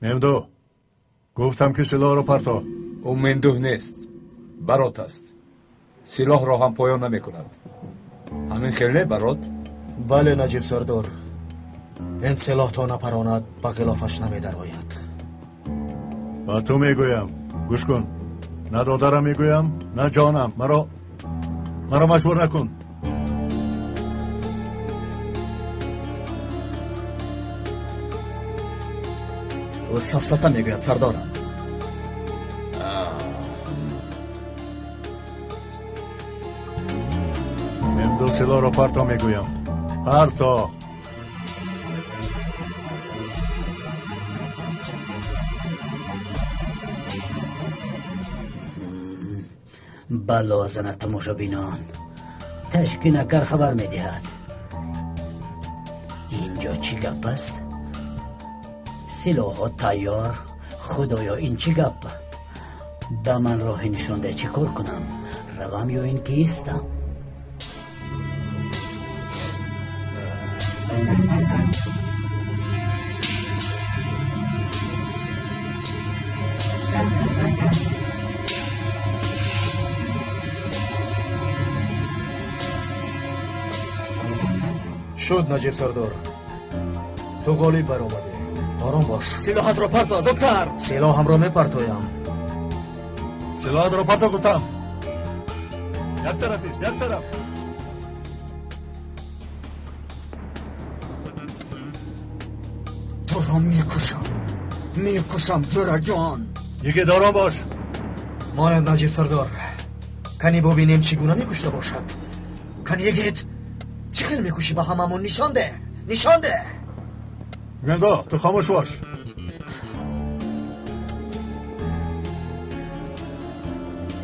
Мемдо, гуфтам ки силоҳро парто. Ӯ мендӯҳ нест, барот аст. Силоҳро ҳам поён намекунад. Ҳамин хел не, барот? Бале, Наҷиб сардор. Ин силоҳ то напаронад, ба ғилофаш намедарояд. Ба ту мегӯям, гӯш кун. На додарам мегӯям, на ҷонам. Маро маҷбур накун. Ӯ сафсата мегӯяд, сардорам. Мемду, силоҳро парто мегӯям. Парто. Бало занад тамошобинон. Ташкинакар хабар медиҳад. Инҷо чӣ гап аст? Силоҳҳо тайёр. Худоё, ин чӣ гап? Ба ман роҳе нишон деҳ, чӣ кор кунам? Равам ё ин ки истам? Шуд, Наҷиб сардор. Ту ғолиб баромадӣ. Ором бош. Силоҳатро парто, зудтар. Силоҳамро мепартоям. Силоҳатро парто гуфтам. Як тараф ист, як тараф. Туро мекушам. Мекушам, ҷураҷон. Йигит, ором бош. Монад, Наҷиб сардор. Кани бубинем, чӣ гуна мекушта бошад. Кани, йигит, чӣ хел мекушӣ, ба ҳамамон нишон деҳ. Нишон деҳ. Мемдо, ту хомӯш бош.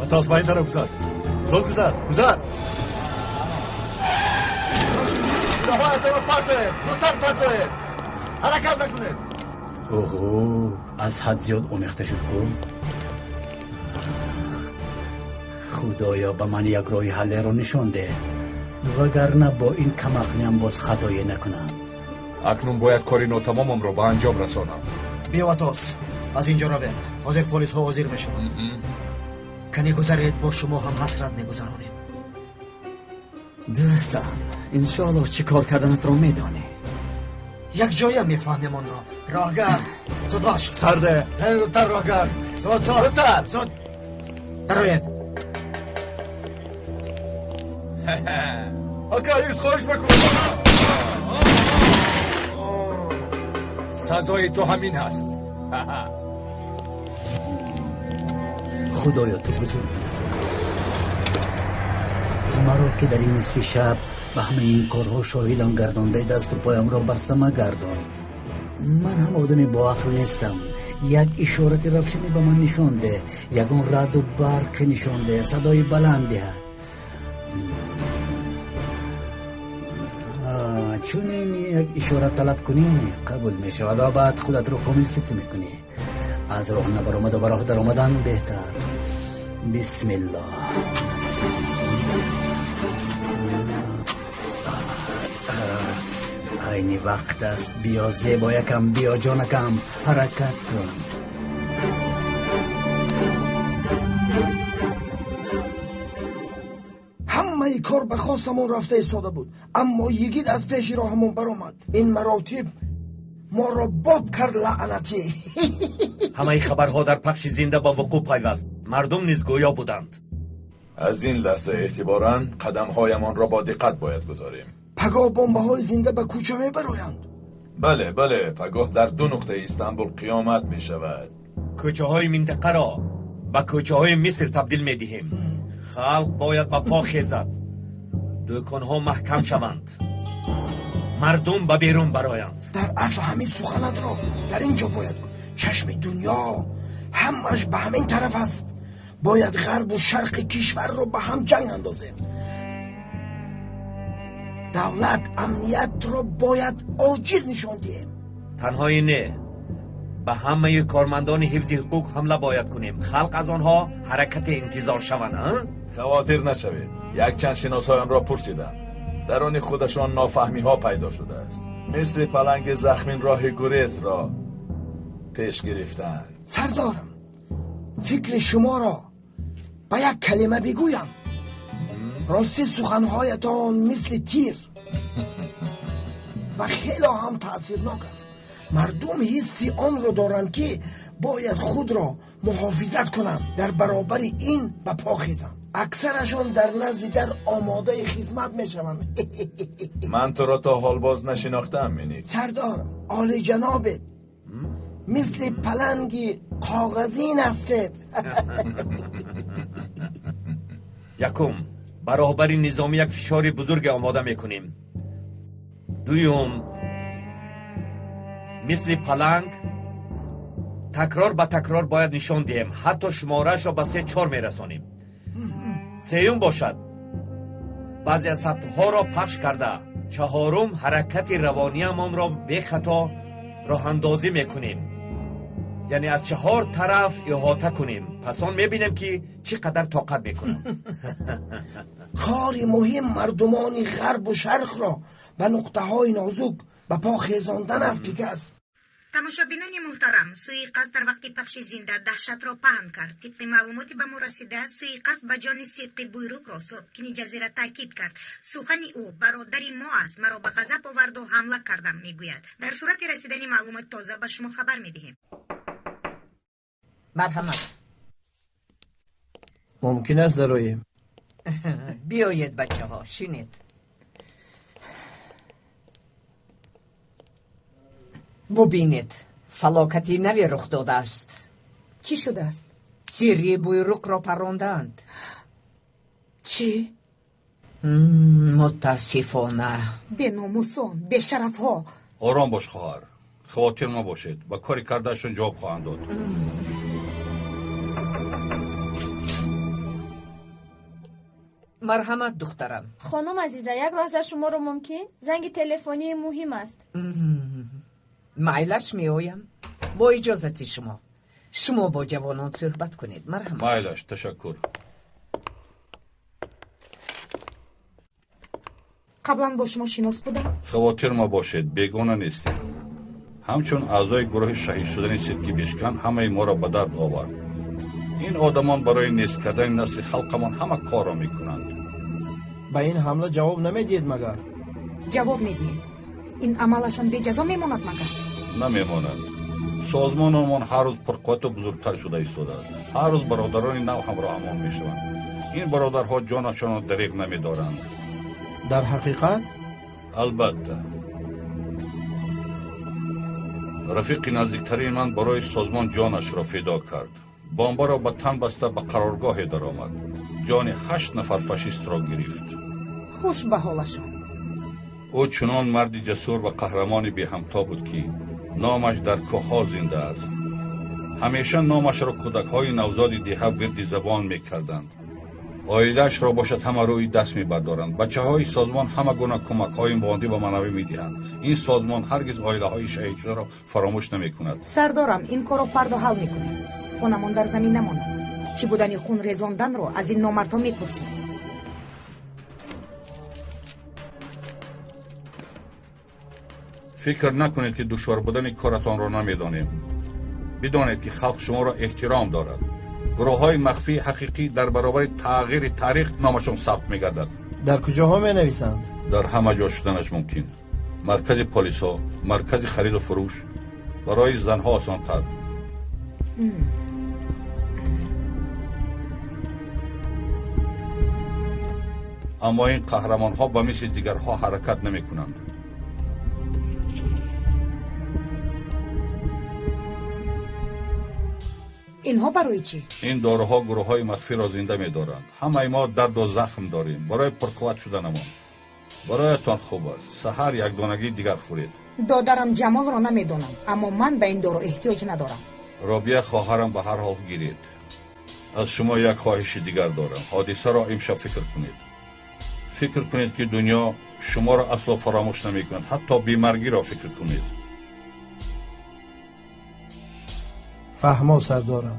Атос, ба ин тараф гузар. Зуд гузар, гузар. Силоҳҳоятонро партоед, зудтар партоед. Ҳаракат накунед. Оҳо, аз ҳад зиёд омехта шуд ку. Худоё, ба ман як роҳи ҳаллеро нишон деҳ, вагарна бо ин камақлиам боз хатое накунам. Акнун бояд кори нотамомамро ба анҷом расонам. Биё, Атос, аз инҷо равем. Ҳозир полисҳо ҳозир мешаванд. Кани гузаред, бо шумо ҳам ҳасрат мегузаронем. Дӯстам, иншоаллоҳ чӣ кор карданатро медонӣ. Як ҷоя мефаҳмем онро. Роҳгар, зуд бош. Сарде. Зудтар, роҳгар. Зуд, зуд. Зудтар. Зуд. Дароед. Ака, ист, хоҳиш мекунам. Сазои ту ҳамин аст. Худоё, ту бузургӣ. Маро ки дар ин нисфи шаб ба ҳамаи ин корҳо шоҳидам гардондаи, дасту поямро баста магардон. Ман ҳам одами боақл нестам. Як ишорати равшанӣ ба ман нишон деҳ, ягон раъду барқе нишон деҳ, садои баланд диҳад. Чунин як ишора талаб кунӣ, қабул мешавад ва баъд худатро комил фикр мекунӣ. Аз роҳ набаромаду ба роҳ даромадан беҳтар. Бисмиллоҳ. Айни вақт аст. Биё зебоякам, биё ҷонакам, ҳаракат кун. Ҳамаи кор ба хостамон рафта истода буд, аммо йигит аз пеши роҳамон баромад. Ин маротиб моро боб кард, лаънатӣ. Ҳамаи хабарҳо дар пахши зинда ба вуқӯъ пайваст. Мардум низ гӯё буданд. Аз ин лаҳза эътиборан қадамҳоямонро бо диққат бояд гузорем. Пагоҳ бомбаҳои зинда ба кӯча мебароянд. Бале, бале, пагоҳ дар ду нуқтаи Истанбул қиёмат мешавад. Кӯчаҳои минтақаро ба кӯчаҳои Миср табдил медиҳем. Халқ бояд ба по хезад, дӯконҳо маҳкам шаванд, мардум ба берун бароянд. Дар асл ҳамин суханатро дар ин ҷо бояд гуфт. Чашми дунё ҳамаш ба ҳамин тараф аст. Бояд ғарбу шарқи кишварро ба ҳам ҷанг андозем. Давлат амниятро бояд оҷиз нишон диҳем. Танҳои не, ба ҳамаи кормандони ҳифзи ҳуқуқ ҳамла бояд кунем. Халқ аз онҳо ҳаракате интизор шаванд. Хавотир нашавед, якчанд шиносҳоямро пурсидам. Дар они худашон нофаҳмиҳо пайдо шудааст. Мисли паланги захмин роҳи гурезро пеш гирифтанд. Сардорам, фикри шуморо ба як калима бигӯям. Рости суханҳоятон мисли тир ва хело ҳам таъсирнок аст. Мардум ҳисси онро доранд, ки бояд худро муҳофизат кунанд, дар баробари ин ба по хезанд. Аксарашон дар назди дар омодаи хизмат мешаванд. Ман туро то ҳол боз нашинохтаам, Миник. Сардор, олиҷанобед, мисли паланги коғазин ҳастед. Якум, ба роҳбари низомӣ як фишори бузурге омода мекунем. Дуюм, мисли паланг такрор ба такрор бояд нишон диҳем, ҳатто шумораашро ба 3-4 мерасонем. Сеюм бошад, баъзе аз сабтҳоро пахш карда. Чаҳорум, ҳаракати равониямонро бехато роҳандозӣ мекунем, яъне аз 4 тараф иҳота кунем. Пас он мебинем, ки чӣ қадар тоқат мекунам. Кори муҳим мардумони ғарбу шарқро ба нуқтаҳои нозук ба по хезондан аст. Пикас. Тамошобинони муҳтарам, суиқасд дар вақти пахши зинда даҳшатро паҳн кард. Тибқи маълумоти ба мо расида, суиқасд ба ҷони Сидқи Буйруқро сокини ҷазира таъкид кард. Сухани ӯ бародари мо аст, маро ба ғазаб оварду ҳамла кардам, мегӯяд. Дар сурати расидани маълумоти тоза ба шумо хабар медиҳем. Марҳамат. Мумкин аст дароем? Биёед, бачаҳо, шинед. Бубинед, фалокати наве рух додааст. Чӣ шудааст? Сирри Буйруқро парондаанд. Чӣ? Мутаассифона. Беномусон, бешарафҳо. Ором бош, хоҳар, хавотир мабошед, ба кори кардаашон ҷавоб хоҳанд дод. Марҳамат, духтарам. Хонум Азиза, як лаҳза шуморо мумкин? Занги телефонии муҳим аст. Майлаш, меоям. Бо иҷозати шумо. Шумо бо ҷавонон суҳбат кунед. Марҳамат. Майлаш, ташаккур. Қаблан бо шумо шинос будам? Хавотир мабошед, бегона нестем. Ҳамчун аъзои гурӯҳи шаҳид шудани Сидқи Бешкан ҳамаи моро ба дард овард. Ин одамон барои нест кардани насли халқамон ҳама корро мекунанд. Ба ин ҳамла ҷавоб намедиҳед магар? Ҷавоб медиҳем. Ин амалашон беҷазо мемонад магар? Намемонад. Созмонамон ҳар рӯз пурқуввату бузургтар шуда истодааст. Ҳар рӯз бародарони нав ҳамроҳамон мешаванд. Ин бародарҳо ҷонашонро дариғ намедоранд. Дар ҳақиқат? Албатта. Рафиқи наздиктарини ман барои созмон ҷонашро фидо кард. Бомбаро ба тан баста ба қароргоҳе даромад. Ҷони 8 нафар фашистро гирифт. Хуш ба ҳолашон. Ӯ чунон марди ҷасур ва қаҳрамони беҳамто буд, ки номаш дар кӯҳҳо зинда аст. Ҳамеша номашро кӯдакҳои навзоди деҳа вирди забон мекарданд. Оилаашро бошад ҳама рӯи даст мебардоранд. Бачаҳои созмон ҳама гуна кӯмакҳои моддӣ ва маънавӣ медиҳанд. Ин созмон ҳаргиз оилаҳои шаҳидшударо фаромӯш намекунад. Сардорам, ин корро фардо ҳал мекунем. Хонамон дар замин намонад. Чӣ будани хун резонданро аз ин номардҳо мепурсем. Фикр накунед, ки душвор будани коратонро намедонем. Бидонед, ки халқ шуморо эҳтиром дорад. Гурӯҳҳои махфии ҳақиқӣ дар баробари тағйири таърих номашон сабт мегардад. Дар куҷоҳо менависанд? Дар ҳама ҷо шуданаш мумкин. Маркази полисҳо, маркази хариду фурӯш, барои занҳо осонтар. Аммо ин қаҳрамонҳо ба мисли дигарҳо ҳаракат намекунанд. Инҳо барои чӣ? Ин доруҳо гурӯҳҳои махфиро зинда медоранд. Ҳамаи мо дарду захм дорем барои пурқувват шуданамон. Бароятон хуб аст. Саҳар якдонагии дигар хӯред. Додарам Ҷамолро намедонам, аммо ман ба ин дору эҳтиёҷ надорам. Робия хоҳарам, ба ҳар ҳол гиред. Аз шумо як хоҳиши дигар дорам. Ҳодисаро имшаб фикр кунед. Фикр кунед, ки дунё шуморо асло фаромӯш намекунад. Ҳатто бемаргиро фикр кунед. Фаҳмо, сардорам.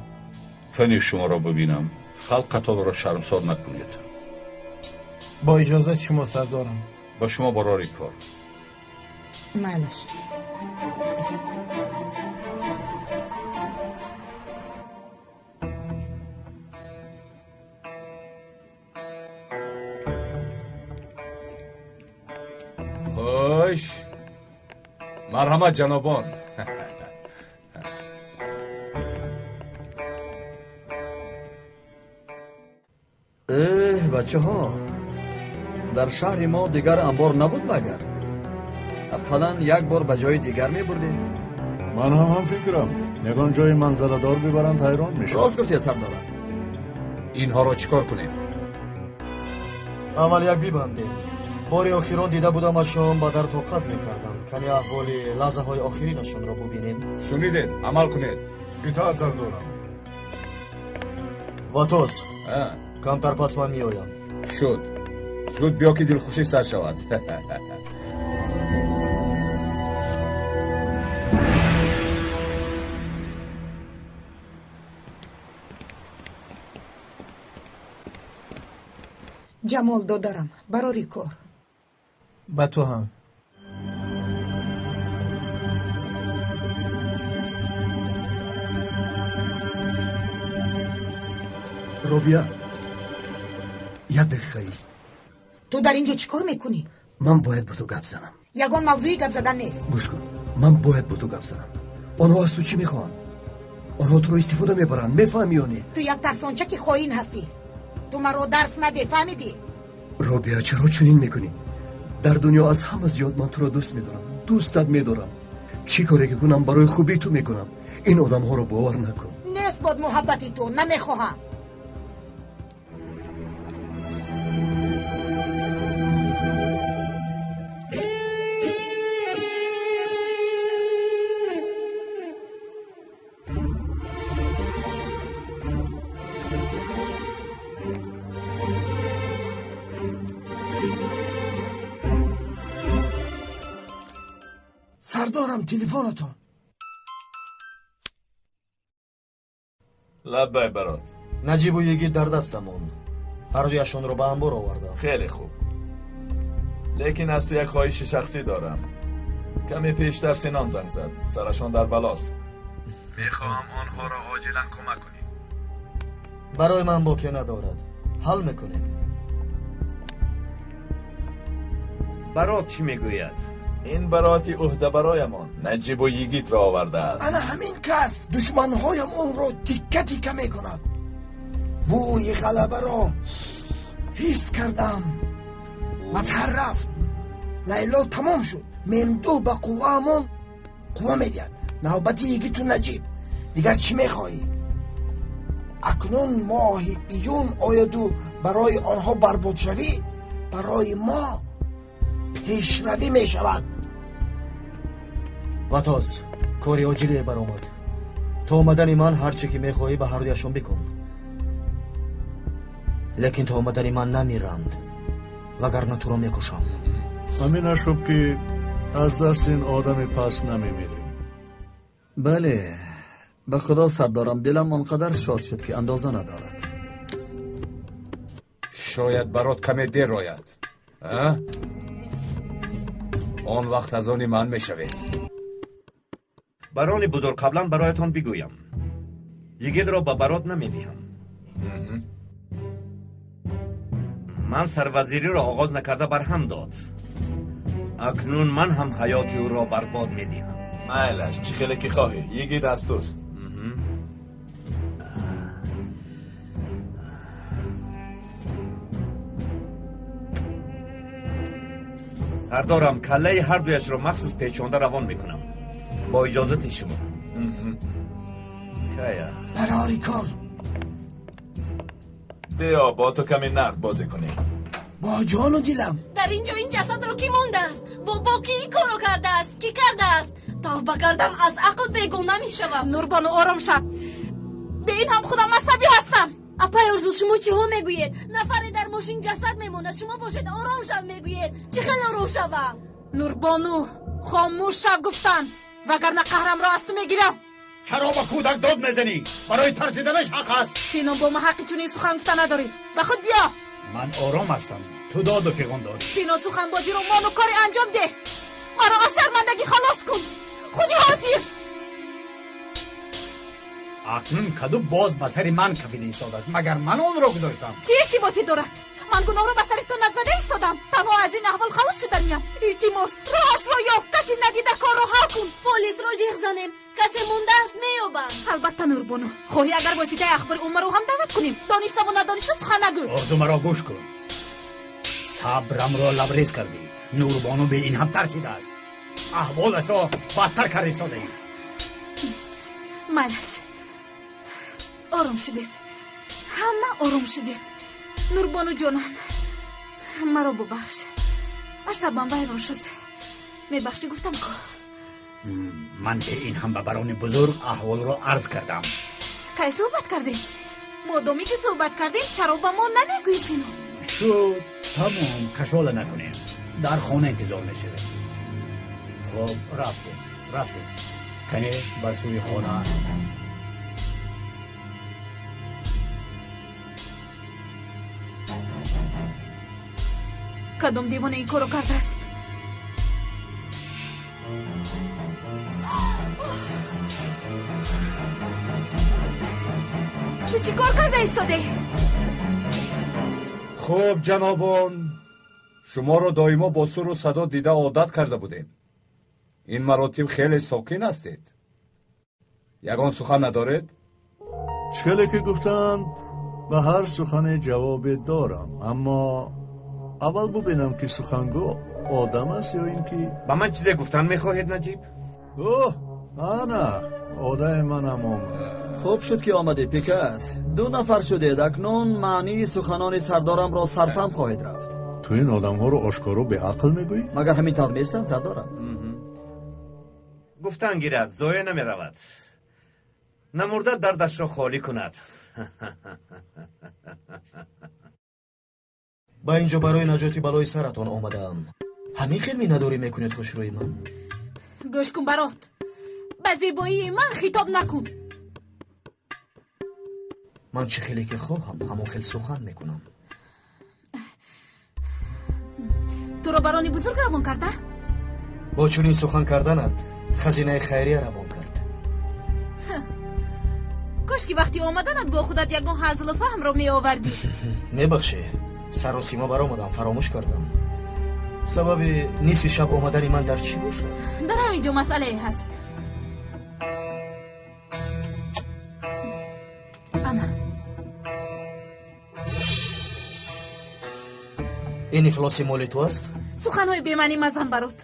Кани шуморо бибинам. Халқатонро шармсор накунед. Бо иҷозати шумо, сардорам. Ба шумо барори кор. Майлаш. Хуш марҳамат, ҷанобон. Эҳ, бачаҳо, дар шаҳри мо дигар анбор набуд магар? Ақаллан як бор ба ҷои дигар мебурдед. Ман ҳам ҳамфикрам. Ягон ҷои манзарадор бибаранд, ҳайрон мешавам. Рост гуфтед, сардорам. Инҳоро чӣ кор кунем? Аввал як бибандем. Бори охирон дида будамашон ба дар тоқат мекардам. Кани аҳволи лаҳзаҳои охиринашонро бубинем. Шунидед, амал кунед. Итоат, сардорам. Ватоз, камтар пас ман меоям. Шуд. Зуд биё, ки дилхушӣ сар шавад. Ҷамол додарам, барори кор. Ба ту ҳам. Робия, як дақиқа ист. Ту дар ин ҷо чӣ кор мекунӣ? Ман бояд бо ту гап занам. Ягон мавзӯи гап задан нест. Гӯш кун, ман бояд бо ту гап занам. Онҳо аз ту чӣ мехоҳанд? Онҳо туро истифода мебаранд, мефаҳмӣ ё не? Ту як тарсончаки хоин ҳастӣ. Ту маро дарс наде, фаҳмидӣ? Робия, чаро чунин мекунӣ? Дар дунё аз ҳама зиёд ман туро дӯст медорам, дӯстат медорам. Чӣ коре ки кунам, барои хубии ту мекунам. Ин одамҳоро бовар накун. Нест бод муҳаббати ту, намехоҳам. Сардорам, телефонатон. Лаббай, барот. Наҷибу Йигит дар дастамон. Ҳардуяшонро ба анбор овардам. Хеле хуб. Лекин аз ту як хоҳиши шахсӣ дорам. Каме пештар Синон занг зад. Сарашон дар балост. Мехоҳам онҳоро оҷилан кӯмак кунӣ. Барои ман боке надорад. Ҳал мекунем. Барот чӣ мегӯяд? Ин бароти ӯҳдабароямон Наҷибу Йигитро овардааст. Ана ҳамин кас душманҳоямонро тикка тикка мекунад. Бӯи ғалабаро ҳис кардам. Мазҳар рафт, Лайло тамом шуд. Мемду ба қувваамон қувва медиҳад. Навбати Йигиту Наҷиб. Дигар чӣ мехоҳӣ? Акнун моҳи июн ояду барои онҳо барбодшавӣ, барои мо пешравӣ мешавад. Ватоз, кори оҷиле баромад. То омадани ман ҳар чӣ ки мехоҳӣ ба ҳардуяшон бикун. Лекин то омадани ман намиранд, вагарна туро мекушам. Ҳамин ашуб, ки аз дасти ин одами пас намемирем. Бале, ба худо, сардорам, дилам он қадар шод шуд, ки андоза надорад. Шояд барот каме дер ояд. Он вақт аз они ман мешавед. Барони бузург, қаблан бароятон бигӯям, йигитро ба барот намедиҳам. Ман сарвазириро оғоз накарда барҳам дод. Акнун ман ҳам ҳаёти ӯро барбод медиҳам. Майлаш, чӣ хеле ки хоҳӣ, йигит аз туст. Сардорам, каллаи ҳардуяшро махсус печонда равон мекунам. Бо иҷозати шумо. Кая? Барори кор. Биё бо ту каме нард бозӣ кунем. Бо ҷону дилам. Дар ин ҷо ин ҷасадро кӣ мондааст? Бобо кӣ ин корро кардааст? Кӣ кардааст? Тавба кардам, аз ақл бегона мешавам. Нурбону, ором шав. Бе ин ҳам худам асабӣ ҳастам. Апай Орзу, шумо чиҳо мегӯед? Нафаре дар мошин ҷасад мемонад, шумо бошед ором шав мегӯед. Чӣ хел ором шавам? Нурбону, хомӯш шав гуфтам, вагарна қаҳрамро аз ту мегирам. Чаро ба кӯдак дод мезанӣ? Барои тарсиданаш ҳақ аст. Сино, бо ма ҳаққи чунин сухан гуфта надорӣ. Ба худ биё. Ман ором ҳастам. Ту доду фиғон дорӣ. Сино, суханбозиро мону кори анҷом деҳ. Маро аз шармандагӣ халос кун. Худи ҳозир. Акнун каду боз ба сари ман кафида истодааст. Магар ман онро гузоштам? Чӣ иртиботе дорад? Ман гуноҳро ба сари ту назада истодам. Танҳо аз ин аҳвол халос шуданиям. Илтимос, роҳашро ёб. Касе надида корро ҳал кун. Полисро ҷиғ занем. Касе мондааст, меёбам. Албатта, Нурбону. Хоҳӣ агар воситаи ахбори уммаро ҳам даъват кунем. Дониставу надониста сухан нагӯ. Орзу, маро гӯш кун. Сабрамро лабрез кардӣ. Нурбону бе ин ҳам тарсидааст. Аҳволашро бадтар карда истодаӣ. Майлаш, ором шудем, ҳама ором шудем. Нурбону ҷонам, маро бубахш, асабам вайрон шуд. Мебахшӣ гуфтам ку. Ман бе ин ҳам ба барони бузург аҳволро арз кардам. Кай суҳбат кардем? Модоме ки суҳбат кардем, чаро ба мо намегӯӣ, Сино? Шуд, тамом, кашола накунем. Дар хона интизор мешавем. Хуб, рафтем, рафтем. Кане ба сӯи хона. Кадом девона ин корро кардааст? Ту чӣ кор карда истодаӣ? Хуб, ҷанобон, шуморо доимо бо суру садо дида одат карда будем. Ин маротиб хеле сокин ҳастед. Ягон сухан надоред? Чӣ хеле ки гуфтанд, ба ҳар сухане ҷавобе дорам, аммо аввал бубинам ки сухангӯ одам аст ё ин ки... Ба ман чизе гуфтан мехоҳед, Наҷиб? Оҳ, ана, одаи манам омад. Хуб шуд ки омадӣ, Пикас. Ду нафар шудед, акнун маънии суханони сардорамро сарфам хоҳед рафт. Ту ин одамҳоро ошкоро беақл мегӯӣ? Магар ҳамин тавр нестанд, сардорам? Гуфтан гирад, зоя намеравад. Намурда дардашро холӣ кунад. Ба ин ҷо барои наҷоти балои саратон омадаам. Ҳамин хел миннатдорӣ мекунед, хушрӯи ман? Гӯш кун, барот, ба зебоии ман хитоб накун. Ман чӣ хеле ки хоҳам, ҳамон хел сухан мекунам. Туро барони бузург равон карда? Бо чунин сухан карданат хазинаи хайрия равон кард. Кош ки вақти омаданат бо худат ягон ҳазлу фаҳмро меовардӣ. Мебахшӣ, саросима баромадам, фаромӯш кардам. Сабаби нисфи шаб омадани ман дар чӣ бошад? Дар ҳамин ҷо масъалае ҳаст. Ана. Ин ифлоси моли ту аст? Суханҳои бемаънӣ мазан, барот.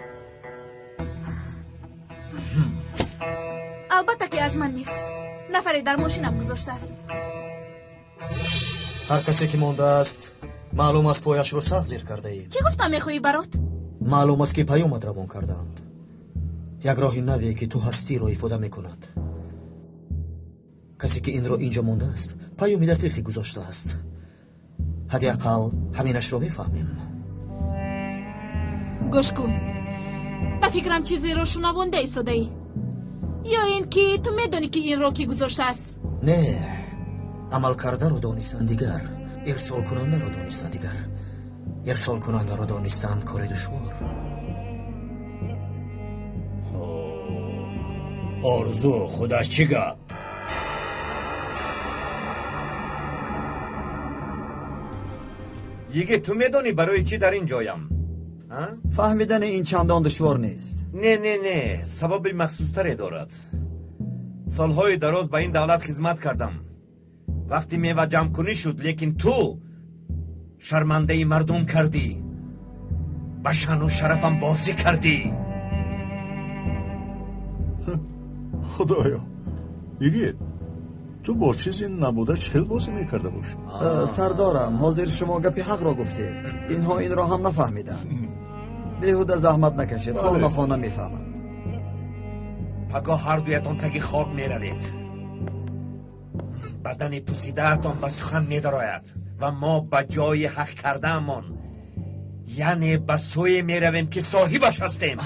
Албатта ки аз ман нест. Нафаре дар мошинам гузоштааст. Ҳар касе ки мондааст, маълум аст пояшро сахт зер кардаӣ. Чӣ гуфтам мехоҳӣ, барот? Маълум аст ки паёмат равон кардаанд. Як роҳи наве ки ту ҳастиро ифода мекунад. Касе ки инро инҷо мондааст, паёми дақиқе гузоштааст. Ҳадди ақал ҳаминашро мефаҳмем. Гӯш кун, ба фикрам чизеро шунавонда истодаӣ. Ё ин ки ту медонӣ ки инро кӣ гузоштааст? Не, амалкардаро донистан дигар, ирсолкунандаро донистан дигар. Ирсолкунандаро донистан кори душвор. Орзу худаш чӣ гап? Йигит, ту медонӣ барои чӣ дар ин ҷоям? Фаҳмидани ин чандон душвор нест. Не, не, не, сабаби махсустаре дорад. Солҳои дароз ба ин давлат хизмат кардам. Вақти мева ҷамъкунӣ шуд, лекин ту шармандаи мардум кардӣ, ба шаъну шарафам бозӣ кардӣ. Худоё, йигит, ту бо чизе набуда чӣ хел бозӣ мекарда бошӣ? Сардорам, ҳозир шумо гапи ҳақро гуфтед. Инҳо инро ҳам нафаҳмиданд. Беҳуда заҳмат накашед, хона хона мефаҳманд. Пагоҳ ҳардуятон таги хок меравед. Бадани пусидаатон ба сухан медарояд ва мо ба ҷои ҳақ кардаамон, яъне ба сӯе меравем, ки соҳибаш ҳастем.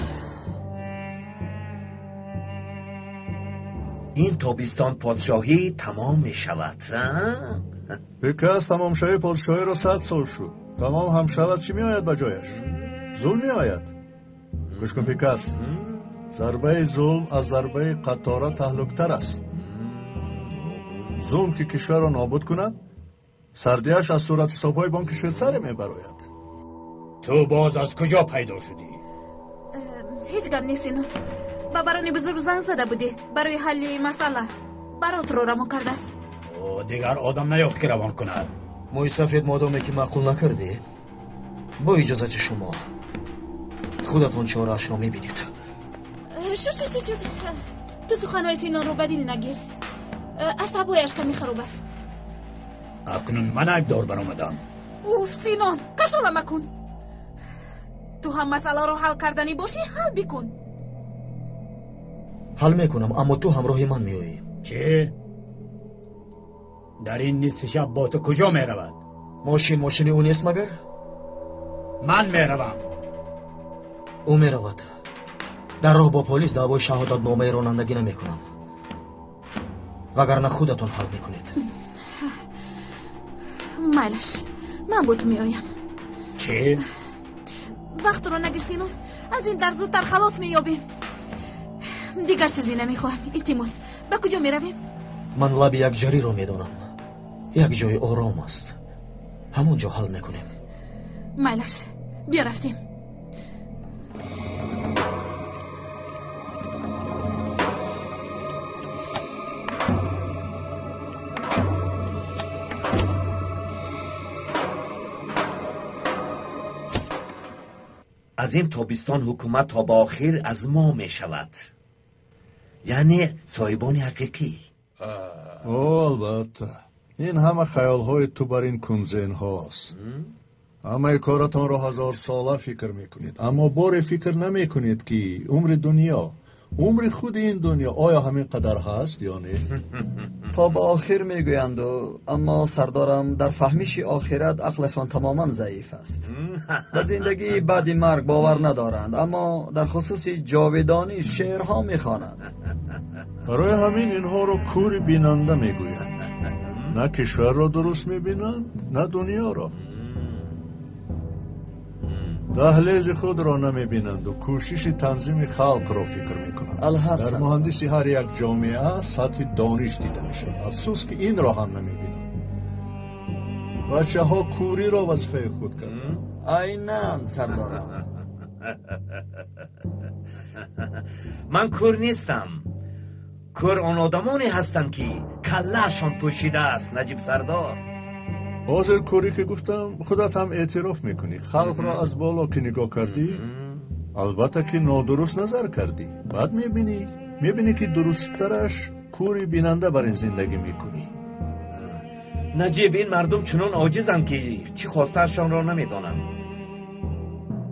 Ин тобистон подшоҳӣ тамом мешавад. Бекас тамомшавии подшоҳиро 100 сол шуд. Тамом ҳам шавад, чӣ меояд ба ҷояш? Зулм меояд. Гӯш кун, Пикас, зарбаи зулм аз зарбаи қатора таҳлуктар аст. Зулм ки кишварро нобуд кунад, сардиаш аз суратҳисобҳои бонки Швейтсария мебарояд. Ту боз аз куҷо пайдо шудӣ? Ҳеҷ гап нест, Синон. Ба барони бузург занг зада будӣ барои ҳалли масъала. Баротро равон кардааст. Дигар одам наёфт, ки равон кунад. Мӯи сафед, модоме ки маъқул накардӣ, бо иҷозати шумо худатон чораашро мебинед. Шуд, шуд, шуд, шуд. Ту суханҳои Синонро ба дил нагир. Асабҳояш каме хароб аст. Акнун ман айбдор баромадам. Уф, Синон, кашола макун. Ту ҳам масъаларо ҳал карданӣ бошӣ, ҳал бикун. Ҳал мекунам, аммо ту ҳамроҳи ман меоӣ. Чӣ? Дар ин нисфи шаб бо ту куҷо меравад? Мошин мошини ӯ нест магар? Ман меравам. Ӯ меравад. Дар роҳ бо полис даъвои шаҳодатномаи ронандагӣ намекунам, вагарна худатон ҳал мекунед. Майлаш, ман бо ту меоям. Чӣ? Вақтро нагир, Синон. Аз ин дар зудтар халос меёбем. Дигар чизе намехоҳам. Илтимос, ба куҷо меравем? Ман лаби як ҷариро медонам. Як ҷои ором аст. Ҳамон ҷо ҳал мекунем. Майлаш, биё рафтем. Аз ин тобистон ҳукумат то ба охир аз мо мешавад, яъне соҳибони ҳақиқӣ. О, албатта, ин ҳама хаёлҳои ту бар ин кунзенҳост. Ҳамаи коратонро ҳазорсола фикр мекунед, аммо боре фикр намекунед, ки умри дунё, умри худи ин дунё оё ҳамин қадар ҳаст ё не? То ба охир мегӯянду, аммо сардорам, дар фаҳмиши охират ақлашон тамоман заиф аст. Ба зиндагии баъди марг бовар надоранд, аммо дар хусуси ҷовидонӣ шеърҳо мехонанд. Барои ҳамин инҳоро кури бинанда мегӯянд. На кишварро дуруст мебинанд, на дунёро. Даҳлези худро намебинанду кӯшиши танзими халқро фикр мекунанд. Дар муҳандиси ҳар як ҷомеа сатҳи дониш дида мешавад. Афсӯс, ки инро ҳам намебинанд. Бачаҳо кӯриро вазифаи худ карданд. Айнан, сардорам. Ман кӯр нестам. Кӯр он одамоне ҳастанд, ки каллаашон пӯшидааст, Наҷиб сардор. Ҳозир кӯрӣ ки гуфтам, худат ҳам эътироф мекунӣ. Халқро аз боло ки нигоҳ кардӣ, албатта ки нодуруст назар кардӣ. Баъд мебинӣ, ки дурусттараш кӯри бинанда бар ин зиндагӣ мекунӣ. Наҷиб, ин мардум чунон оҷизанд, ки чӣ хостаашонро намедонанд.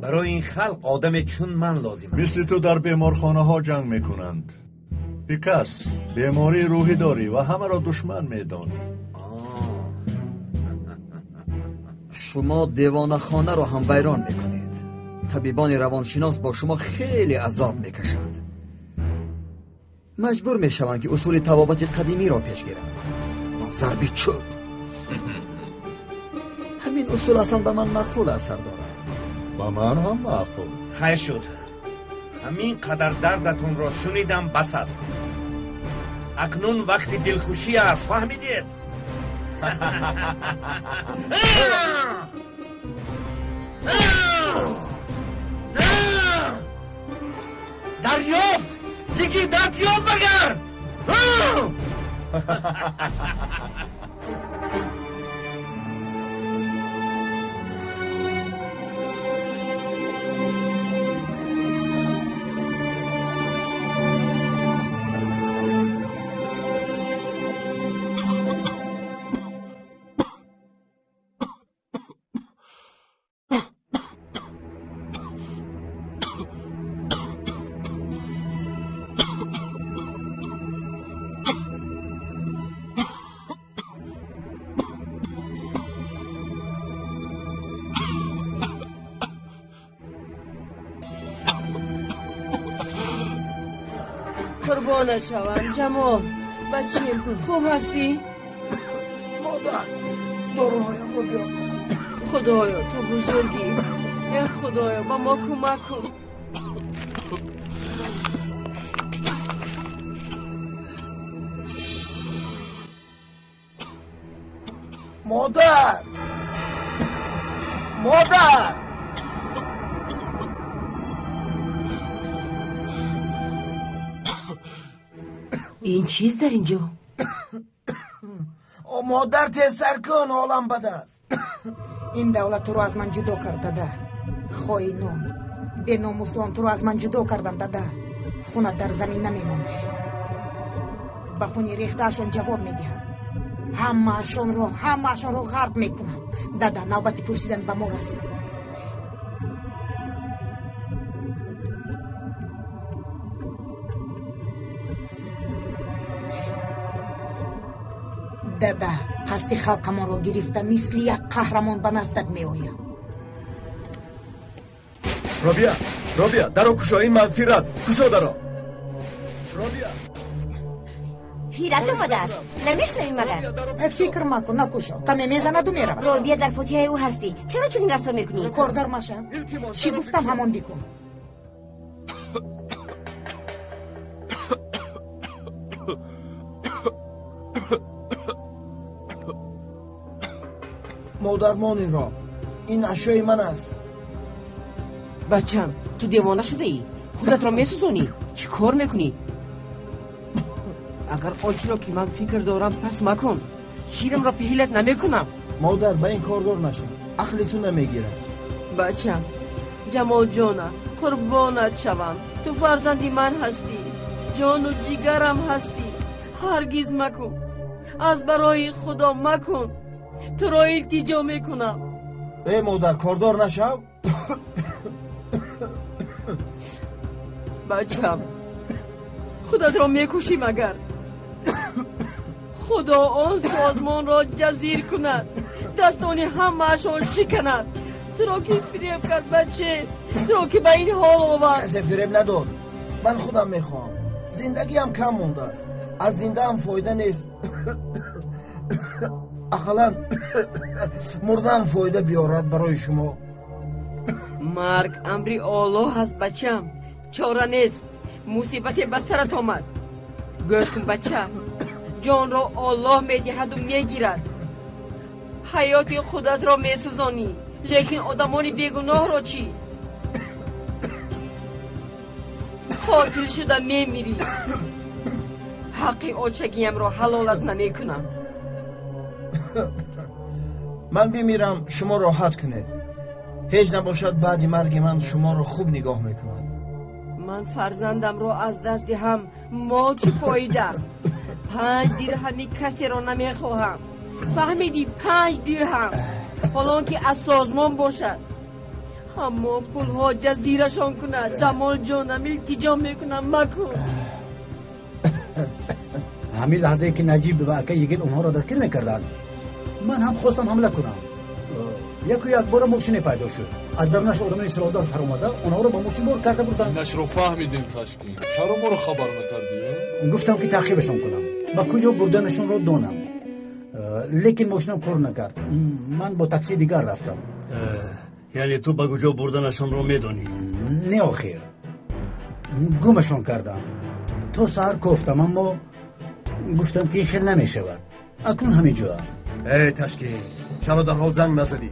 Барои ин халқ одаме чун ман лозим аст. Мисли ту дар беморхонаҳо ҷанг мекунанд. Бикас, бемории рӯҳӣ дорӣ ва ҳамаро душман медонӣ. Шумо девонахонаро ҳам вайрон мекунед. Табибони равоншинос бо шумо хеле азоб мекашанд. Маҷбур мешаванд, ки усули табобати қадимиро пеш гиранд, бо зарби чӯб. Ҳамин усул аслан ба ман маъқул аст, сардорам. Ба ман ҳам маъқул. Хайр шуд. Ҳамин қадар дардатонро шунидам, бас аст. Акнун вақти дилхушӣ аст, фаҳмидед? Дарёфт! Дигӣ дарёфт магар! قربانت شوم جمال، بچیم خوب هستی؟ مادر داروهایم رو بیار. خدایا تو بزرگی، ای خدایا با ما کمک کن. مادر، مادر، این چیز در اینجا؟ مادر تیزتر کن، حالم بد است. این دولت تو رو از من جدا کرد دادا. خائنان بیناموسان تو رو از من جدا کردن دادا. خونت در زمین نمیمونه. به خونی ریخته‌شان جواب میدهم. همه‌شان رو غرق میکنم دادا. نوبت پرسیدن به ما رسید. دادا قصد خلقمان رو گرفته مثل یک قهرمان به نزدت می آیم. رابیا، رابیا، درو کشا، این من فیرت کشا درو. رابیا فیرت آمده است، نمیشنوی مگر؟ فکر مکن، نکشا کمی میزند و میرود. رابیا در فوتیه او هستی، چرا چنین رفتار میکنی؟ کاردار مشم، چی گفتم همان بکن. مادرمان این را، این اشیای من است. بچم تو دیوانه شده ای، خودت را میسوزانی، چی کار میکنی؟ اگر آنچه را که من فکر دارم پس مکن، شیرم را پیلت نمیکنم. مادر به این کاردار نشم، عقل تو نمیگیرد. بچم جمال جانم، قربانت شوم، تو فرزندی من هستی، جان و جیگرم هستی، هرگز مکن، از برای خدا مکن، تو را التجا میکنم. ای مادر کاردار نشو. بچم خودت را میکشی مگر؟ خدا آن سازمان را جزیر کند، دستان همه‌شان شکند. تو را که فریب کرد بچه، تو را که به این حال آورد. کسی فریب نداد، من خودم میخوام. زندگیم کم مونده است، از زنده هم فایده نیست. اقلا مردم فایده بیارد برای شما. مرگ امری الله است بچم، چاره نیست. مصیبت به سرت آمد. گوش کن بچه، جان را الله میدهد و میگیرد. حیات خودت را میسوزانی، لیکن آدمان بیگناه را چی؟ قاتل شده میمیری. حق آچگیم را حلالت نمیکنم. من بمیرم شما راحت کنید. هیچ نباشد بعد مرگ من شما را خوب نگاه میکنم. من فرزندم را از دست دهم، مال چه فایده؟ 5 درهمی کسی را نمیخواهم، فهمیدی؟ 5 درهم، حالا که از سازمان باشد. اما پولها جزیرشان کند. جمال جانم التجا میکنم مکن. همین لحظه که نجیب و اکه یگین اونها را دستگیر میکردند، من هم خواستم حمله کنم. یک بار ماشین پیدا شد، از درونش آدمای سلاحدار فرآمده اونها رو با ماشین بار کرده بردن. نش رو فهمیدیم تشکین، چرا ما رو خبر نکردی؟ گفتم که تعقیبشون کنم و کجا بردنشون رو دونم، لیکن ماشینم کار نکرد. من با تاکسی دیگر رفتم. یعنی تو به کجا بردنشون رو میدونی؟ نه آخر. Гумашон кардам. То саҳар кофтам, аммо гуфтам ки ин хел намешавад. Акнун ҳамин ҷоам. Эй Ташкин, чаро дарҳол занг назадӣ?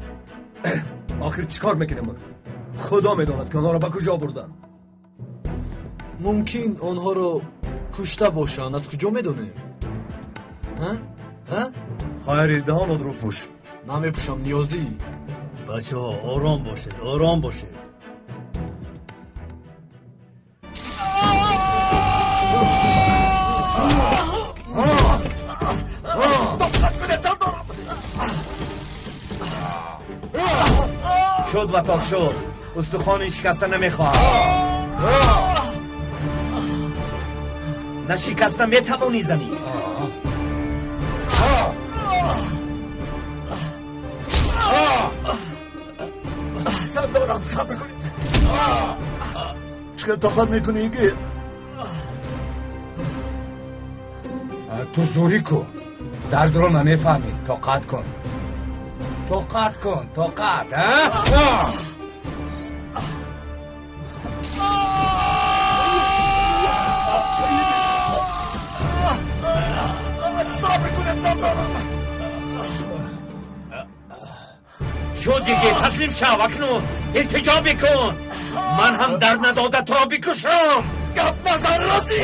Охир чӣ кор мекунем? Худо медонад ки онҳоро ба куҷо бурданд. Мумкин онҳоро кушта бошанд, аз куҷо медонем? Хайри, даҳонатро пӯш. Намепӯшам, Ниёзӣ. Бачаҳо, ором бошед, ором бошед. Шуд ва то шуд. Устухони шикаста намехоҳам. Нашикаста метавонӣ занӣ. Сардорам, сабр кунед. Чӣ хел тоқат мекунӣ, Игит? Ту зӯрӣ ку, дардро намефаҳмӣ. Тоқат кун, тоқат кун, тоқат. Сабр кунед, сардорам. Шуд, Игит, таслим шав. Акнун илтиҷо бикун. Ман ҳам дард надода туро бикушам. Гап назан, розӣ.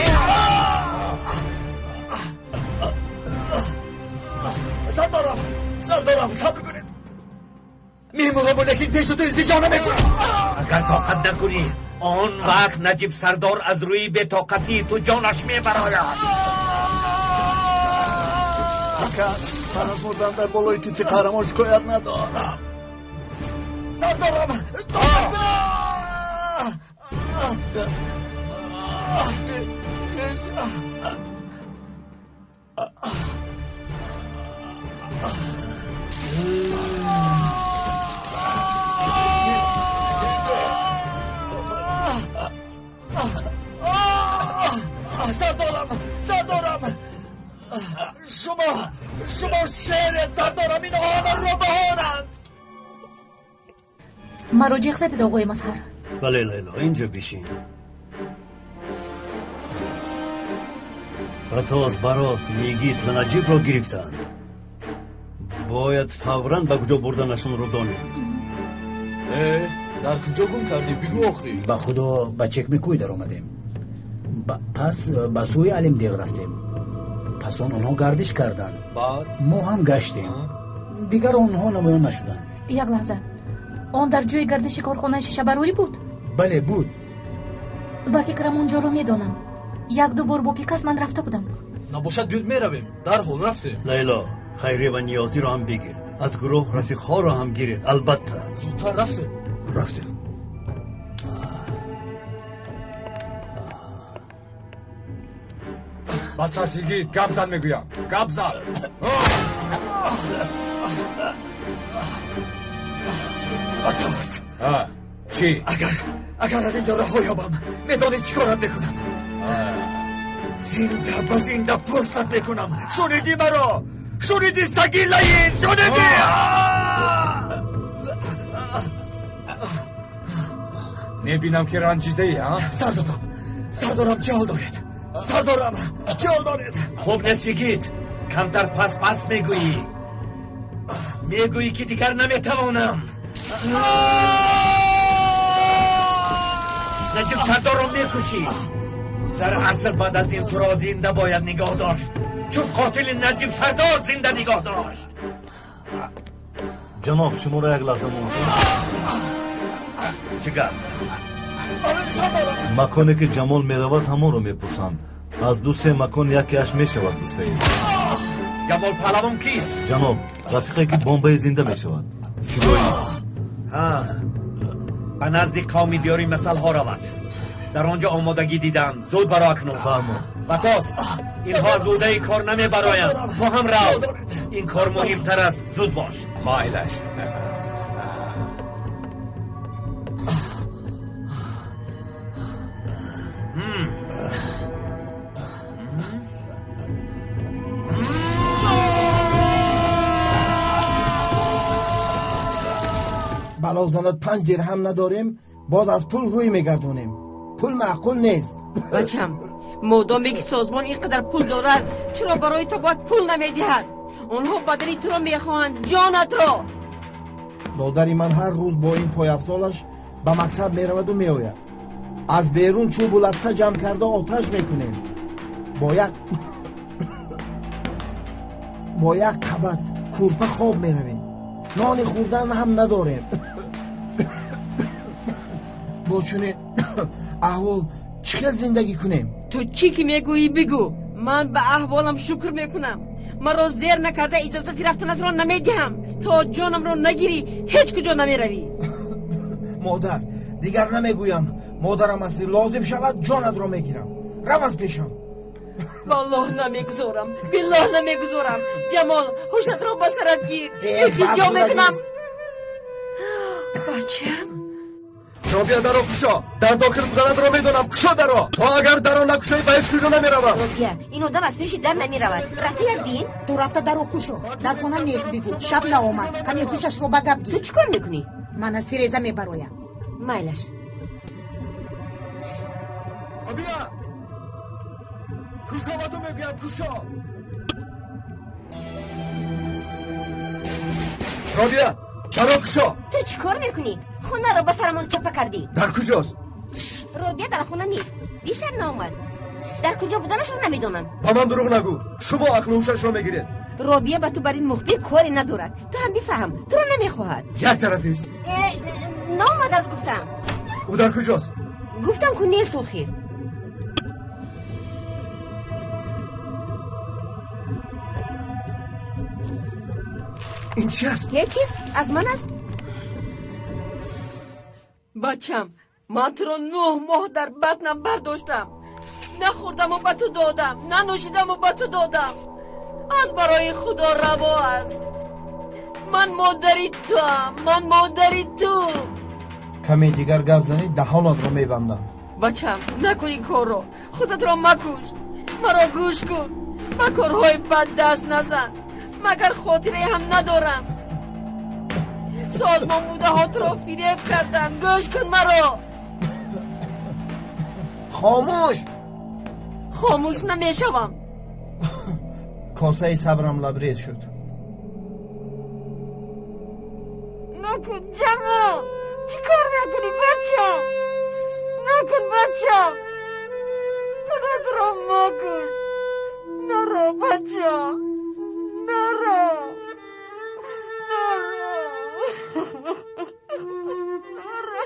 Сардорам, сардорам, сабр кунед. Мемурам, лекин пеши ту илтиҷо намекунам. Агар тоқат накунӣ, он вақт Наҷиб сардор аз рӯи бетоқатии ту ҷонаш мебарояд. Кас, ман аз мурдан дар болои китфи қаҳрамон шикоят надорам. Сардорам, тоқат кун. Сардорам, сардорам, шумо шеред, сардорам, инҳо ҳама рӯбаҳонанд. Маро ҷеғ задед, оғои Мазҳар. Бале, Лайло, инҷо бишин. Батоз, Барот, Йигит ва Наҷибро гирифтанд. Бояд фавран ба куҷо бурданашонро донем. Дар куҷо гум кардӣ? Бигӯ охир. Ба худо, ба Чекмекӯй даромадем. Пас ба сӯи Алимдеғ рафтем. Пас он онҳо гардиш карданд. Баъд мо ҳам гаштем. Дигар онҳо намоён нашуданд. Як лаҳза, он дар ҷои гардиши корхонаи шишабарорӣ буд? Бале, буд. Ба фикрам он ҷоро медонам. Як-ду бор бо Пикас ман рафта будам. Набошад, биёд меравем. Дарҳол рафтем. Лайло, Хайре ва Ниёзиро ҳам бигир. Аз гурӯҳ рафиқҳоро ҳам гиред, албатта. Зудтар рафтем. Рафтем. Бас аст, Йигит, гап зан мегӯям, гап зан. Атос. Чӣ? Агар аз инҷо раҳо ёбам, медонӣ чӣ корат мекунам? Зинда ба зинда пурсат мекунам. Шунидӣ маро? Шунидӣ, саги лаин? Шунидӣ? Мебинам ки ранҷидаӣ, а? Сардорам, сардорам, чӣ ҳол доред? Сардорам, чӣ ҳол доред? Хуб нест, Йигит. Камтар пас пас мегӯӣ. Мегӯӣ ки дигар наметавонам. Наҷиб сардорро мекушӣ. Дар асл баъд аз ин туро зинда бояд нигоҳ дошт, чун қотили Наҷиб сардор зинда нигоҳ дошт. Ҷаноб, шуморо як лаҳза мумкин? Чӣ гап? Маконе ки Ҷамол меравад, ҳамонро мепурсанд. Аз ду-се макон якеаш мешавад, гуфтаед. Ҷамол паҳлавон кист? Ҷаноб, рафиқе ки бомбаи зинда мешавад. Фидоӣ. Ба назди қавми диёри масалҳо равад. Дар он ҷо омодагӣ диданд. Зуд баро акнун. Фаҳмо. Батоз, инҳо аз ӯҳдаи кор намебароянд. Ту ҳам рав. Ин кор муҳимтар аст. Зуд бош. Майлаш. Бало занад, 5 дирҳам надорем, боз аз пул рӯй мегардонем. Пул маъқул нест. Бачам, модоме ки созмон ин қадар пул дорад, чаро барои ту бояд пул намедиҳад? Онҳо бадани туро мехоҳанд, ҷонатро. Додари ман ҳар рӯз бо ин пойафзолаш ба мактаб мераваду меояд. Аз берун чӯбу латта ҷамъ карда оташ мекунем. Бо як қабат кӯрпа хоб меравем. Нони хӯрдан ҳам надорем. Бо чунин аҳвол чӣ хел зиндагӣ кунем? Ту чӣ ки мегӯӣ бигӯ. Ман ба аҳволам шукр мекунам. Маро зер накарда иҷозати рафтанатро намедиҳам. То ҷонамро нагирӣ ҳеҷ куҷо намеравӣ. Модар, дигар намегӯям. Модарам ҳастӣ, лозим шавад ҷонатро мегирам. Рав аз пешам. Валлоҳ намегузорам, биллоҳ намегузорам. Ҷамол, ҳушатро ба сарат гир. Илтиҷо мекунам. Бачам. Робия, даро кушо. Дар дохил буданатро медонам. Кушо даро. То агар даро накушоӣ ба ҳеҷ куҷо намеравам. Робия, ин одам аз пеши дар намеравад. Рафта як бин. Ту рафта даро кушо. Дар хона нест бигӯ. Шаб наомад. Каме ҳушашро ба гап гир. Ту чӣ кор мекунӣ? Ман аз тиреза мебароям. Майлаш. Робия! Кушо ба ту мегӯям, кушо! Робия, даро кушо! Ту чӣ кор мекунӣ? Хонаро ба сарамон чапа кардӣ. Дар куҷост? Робия дар хона нест. Дишаб наомад. Дар куҷо буданашро намедонам. Ба ман дурӯғ нагӯ. Шумо ақлу ҳушашро мегиред. Робия ба ту бар ин мухбир коре надорад. Ту ҳам бифаҳм, туро намехоҳад. Як тарафист. Наомад аз гуфтам. Ӯ дар куҷост? Гуфтам ку нест охир. Ин чи аст? Ҳеҷ чиз аз ман аст. Бачам, ман туро 9 моҳ дар батнам бардоштам. Нахӯрдаму ба ту додам, нанӯшидаму ба ту додам. Аз барои Худо раво аст. Ман модари туам, ман модари ту. Каме дигар гап занӣ даҳонатро мебандам. Бачам, накун ин корро. Худатро макуш. Маро гӯш кун. Ба корҳои бад даст назан. Магар хотирае ҳам надорам. Созмон будаҳо туро фиреб карданд. Гӯш кун маро. Хомӯш. Хомӯш намешавам. Косаи сабрам лабрез шуд. Накун, Ҷамол. Чӣ кор мекунӣ, бачам? Накун, бачам. Худатро макуш. Наро, бачам. Наро. Наро. Наро.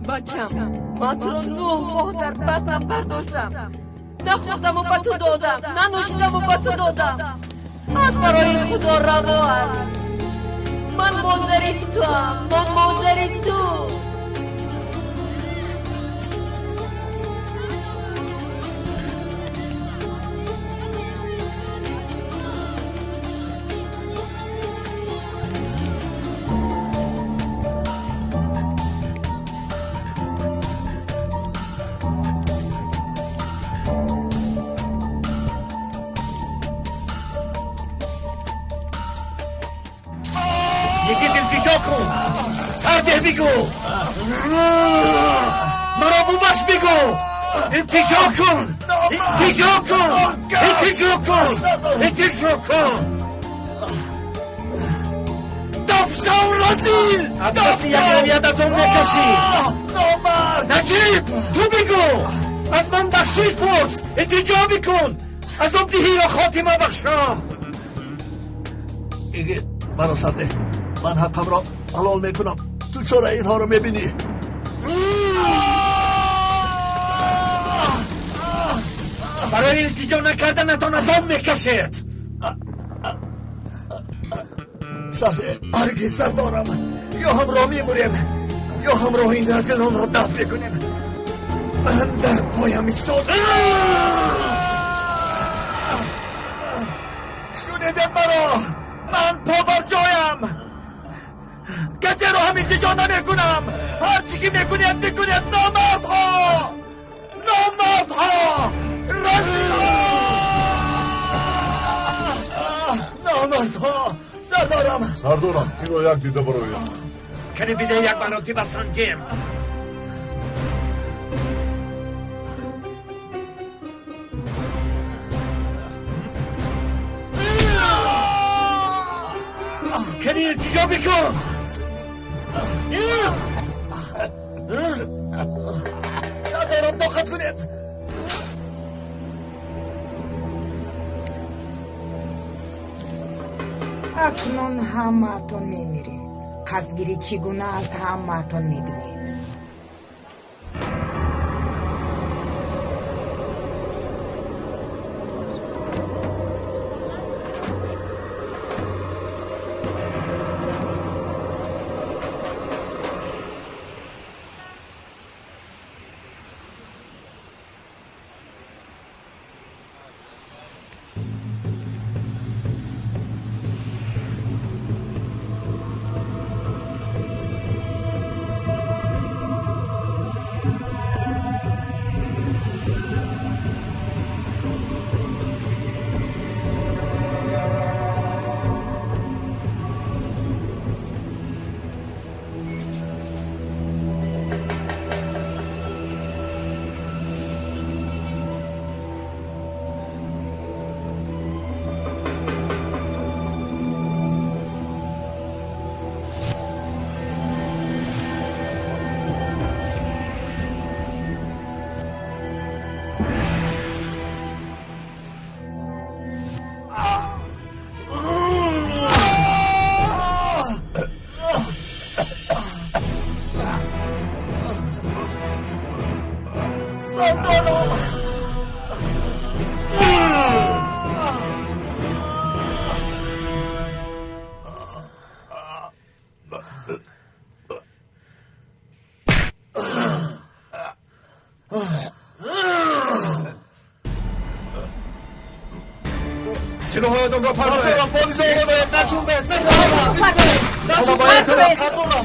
Бачам, ман туро 9 моҳ дар батнам бардоштам. Нахӯрдаму ба ту додам, нанӯшидаму ба ту додам. Аз барои Худо раво аст. Ман модари туам, ман модари ту. بگو، مرا ببخش بگو. التجا کن، التجا کن، التجا کن، التجا کن. دفشان رزیل، از پس یک رویت از آن نکشی. نجیب، تو بگو. از من بخشش پرس، التجا بکن. از آب دهی را خاتمه بخشم. مرا سرده، من حقم را حلال میکنم. تو چرا اینها رو میبینی؟ برای التجا نکردنتان عذاب میکشید. سرده، هرگز سردارم. یا همراه میموریم یا همراه این رزیلان را دفع کنیم. من در پایم ایستادم. شنیده مرا. Ман побарҷоям. Касеро ҳам илтиҷо намекунам. Ҳар чӣ ки мекунед бикунед. Номардҳо, номардҳо, расилҳо, номардҳо. Сардорам, сардорам, инро як дида бароям. Кани биде як маротиба санҷем. Кани илтиҷо бикун. Сардорам, тоқат кунед. Акнун ҳамаатон мемиред. Қасдгирӣ чӣ гуна аст, ҳамаатон мебинед. سلاحهایتان را پرتاب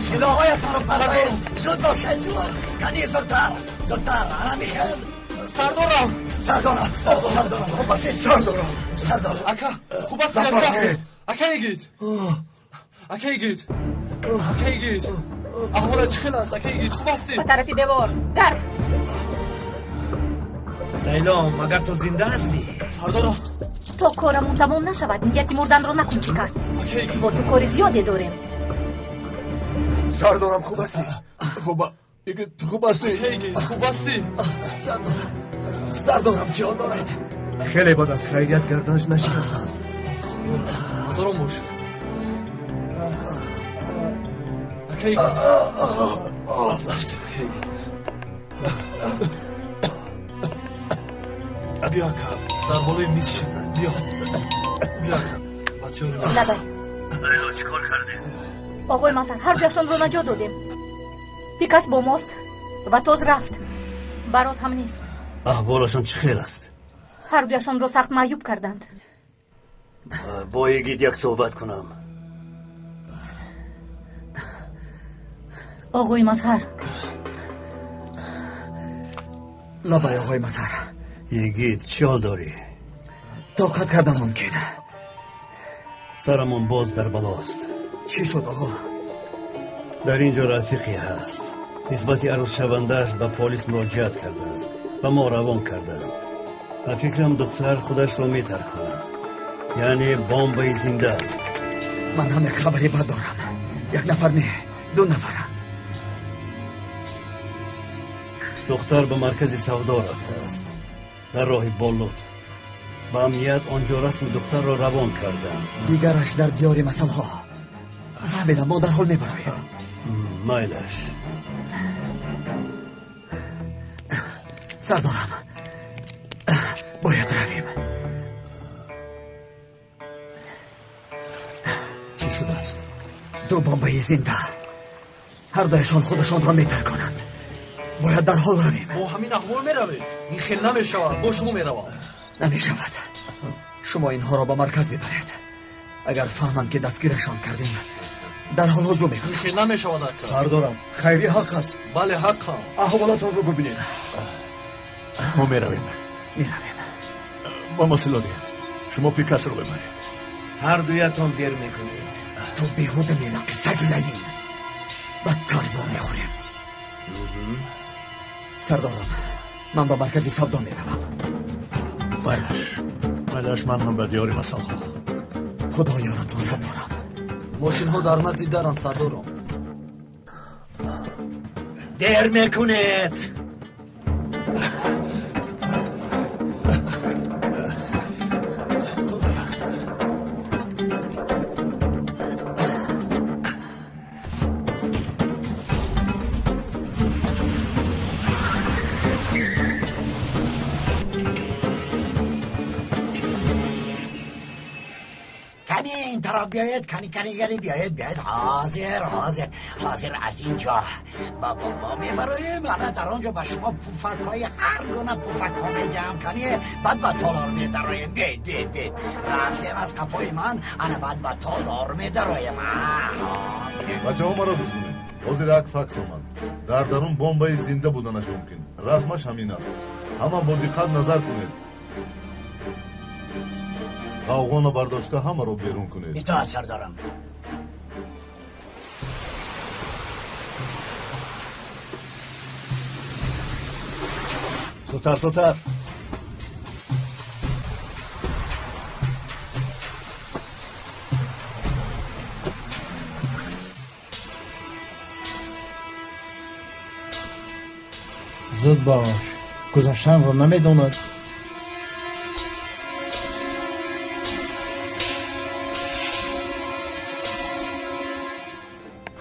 سلاحهایتان را پرتاب. زود باشید جوان. کنی زودتر، زودتر. انا میخیر. سردارم، سردارم، سردارم، خوب باشید. سردارم، سردارم. اکا خوب هستی؟ اکا، اکا یگید، اکا یگید، اکا یگید. احوالت چه خیل است؟ اکا یگید خوب هستی؟ به طرف دیوار گرد. لیلا، مگر تو زنده هستی؟ سردارم، تا کارمون تمام نشود نیت مردن را نکن کس. با تو کار زیادی داریم. سردارم خوب هستی؟ خوب خوب هستی؟ خوب هستی؟ سردارم، سردارم چه حال دارد؟ خیلی بد از خیریت گردنش نشکسته است. هزارم باش. اکی بیا اکا، در بالای میز شین. بیا بیا اکا، بچه‌ها. لبه لیلا چیکار کردید؟ آقای مظهر، هر دویشان رو نجات دادیم. بیکس با ماست و تاز رفت. برات هم نیست. احوالشان چه خیل است؟ هر دویشان رو سخت معیوب کردند. با یگید یک صحبت کنم. آقای مظهر. لبای آقای مظهر. یگید چه حال داری؟ طاقت کردن ممکنه. سرمان باز در بلاست. چی شد آقا؟ در اینجا رفیقی هست. نسبت عروس شوندهش به پلیس مراجعت کرده است. به ما روان کردند. به فکرم دختر خودش را میترکاند. یعنی بمب زنده است. من هم یک خبری بد دارم. یک نفر نه، دو نفرند. دختر به مرکز سودا رفته است. در راه بالود. به امنیت آنجا رسم دختر را روان کردند. دیگرش در دیار مسئله ها. فهمیدم، ما در حال میبرایم. مایلش. سردارم، باید رویم. چی شده است؟ دو بمب زنده. هر دویشان خودشان را میترکانند. باید در حال رویم. با همین احوال میروید؟ این خیل نمیشود. با شما میروم. نمیشود. شما اینها را به مرکز میبرید. Агар фаҳманд ки дастгирашон кардем, дарҳол ҳуҷум мекунанд. Ин хел намешавад, ака. Сардорам, хайри ҳақ аст. Бале, ҳақам. Аҳволатонро бубинед. Мо меравем. Меравем. Ба мо силоҳ диҳед. Шумо Пикасро бибаред. Ҳар дуятон дер мекунед. Ту беҳуда мелақи, саги лаин. Бадтар вомехӯрем. Сардорам, ман ба маркази савдо меравам. Майлаш, майлаш, ман ҳам ба диёри масалҳо. Худо ёратон, сардорам. Мошинҳо дар назди даранд, сардорам. Дер мекунед. بیاید کنی کنی کنی بیاید بیاید حاضر حاضر حاضر. از اینجا با بالا میبرایم، من در آنجا به شما پوفک های هر گونه پوفک ها میدهم کنی، بعد با تالار میدرایم. بیاید بیاید بیاید. رفتیم از قفای من، انا بعد با تالار میدرایم. بچه ها مرا گوش کنید. ҳозир як факс омад. Дар дарун бомбаи зинда буданаш мумкин. Расмаш ҳамин аст. Ҳама бо диққат назар кунед. Ғавғоно бардошта ҳамаро берун кунед. Итоат, сардорам. Зудтар, зудтар. Зуд бош, гузаштанро намедонад.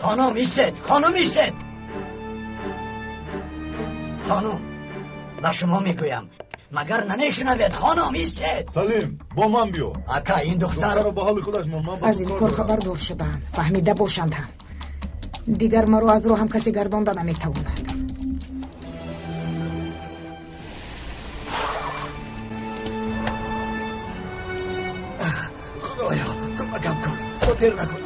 خانم ایستد، خانم ایستد. خانم، به شما میگویم، مگر نمیشنوید؟ خانم ایستد. سلیم، با من بیا. اکا، این دختر دختر به حال خودش من با از این کار خبردор شدند، فهمیده باشند هم. دیگر مرا از роҳам касе гардонда наметавонад. Худоё, кӯмакам кун то дер накунам.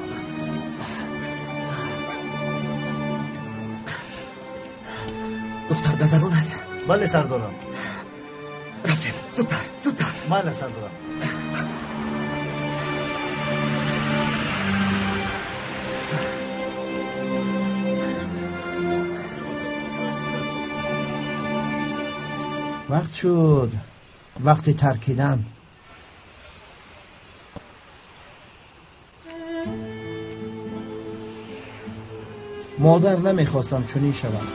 Духтар дар дарун аст? Бале, сардорам. Рафтем, зудтар, зудтар. Майла, сардорам. Вақт шуд, вақти таркидан. Модар, намехостам чунин шавам,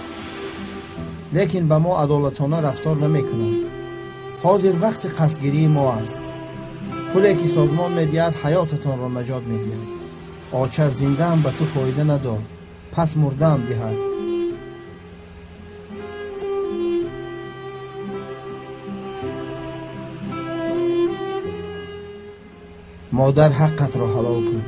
лекин ба мо адолатона рафтор намекунанд. Ҳозир вақти қасдгирии мо аст. Пуле ки созмон медиҳад, ҳаётатонро наҷот медиҳад. Оча, зиндаам ба ту фоида надод, пас мурдаам диҳад. Модар, ҳаққатро ҳалол кун.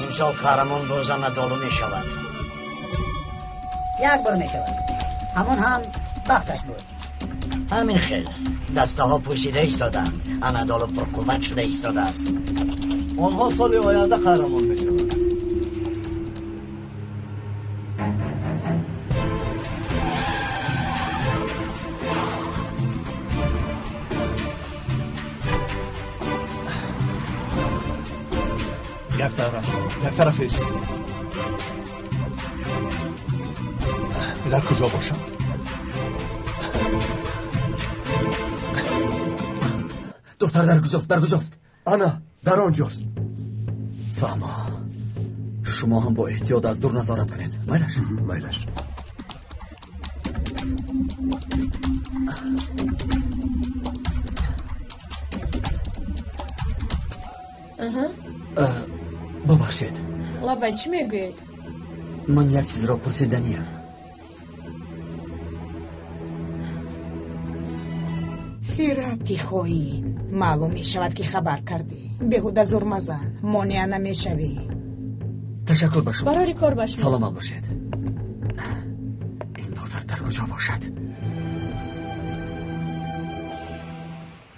امسال قهرمان باز Анадолу мешавад. Як бор мешавад, ҳамон ҳам бахташ буд. Ҳамин хел дастаҳо пӯшида истодаанд. Анадолу пурқувват шуда истодааст. Онҳо соли оянда қаҳрамон мешаванд. Як тараф ист. Дар куҷо бошанд? Духтар дар куҷост? Дар куҷост? Ана, дар он ҷост. Фаҳмо. Шумо ҳам бо эҳтиёт аз дур назорат кунед. Майлаш? Майлаш. Бубахшед. Лабай, чӣ мегӯед? Ман як чизро пурсиданиям. Фирати хоин. Маълум мешавад, ки хабар кардӣ. Беҳуда зур мазан, монеа намешавӣ. Ташаккур ба шумо. Барори кор ба шумо. Саломат бошед. Ин духтар дар куҷо бошад?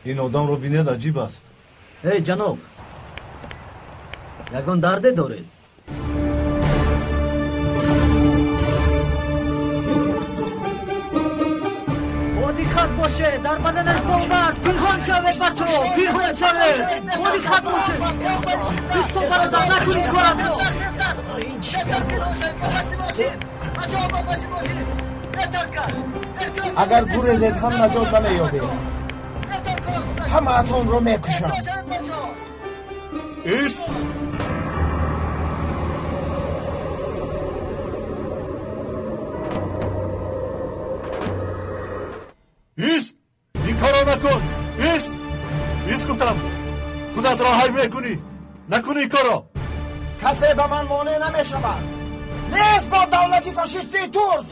Ин одамро бинед, аҷиб аст. Эй ҷаноб, ягон дарде доред? Бо диққат бошед, дар баданаш бомба аст. Пинҳон шавед, бачаҳо, пинҳон шавед. Бо диққат бошед. Дӯсто, бародар, накунед коратро. Агар гурезед ҳам наҷот намеёбед. Ҳамаатонро мекушам. Ист! Ист! Ин корро накун! Ист! Ист гуфтам! Худатро ҳайф мекунӣ! Накунӣ ин корро! Касе ба ман монеъ намешавад. Нест бо давлати фашистии турк!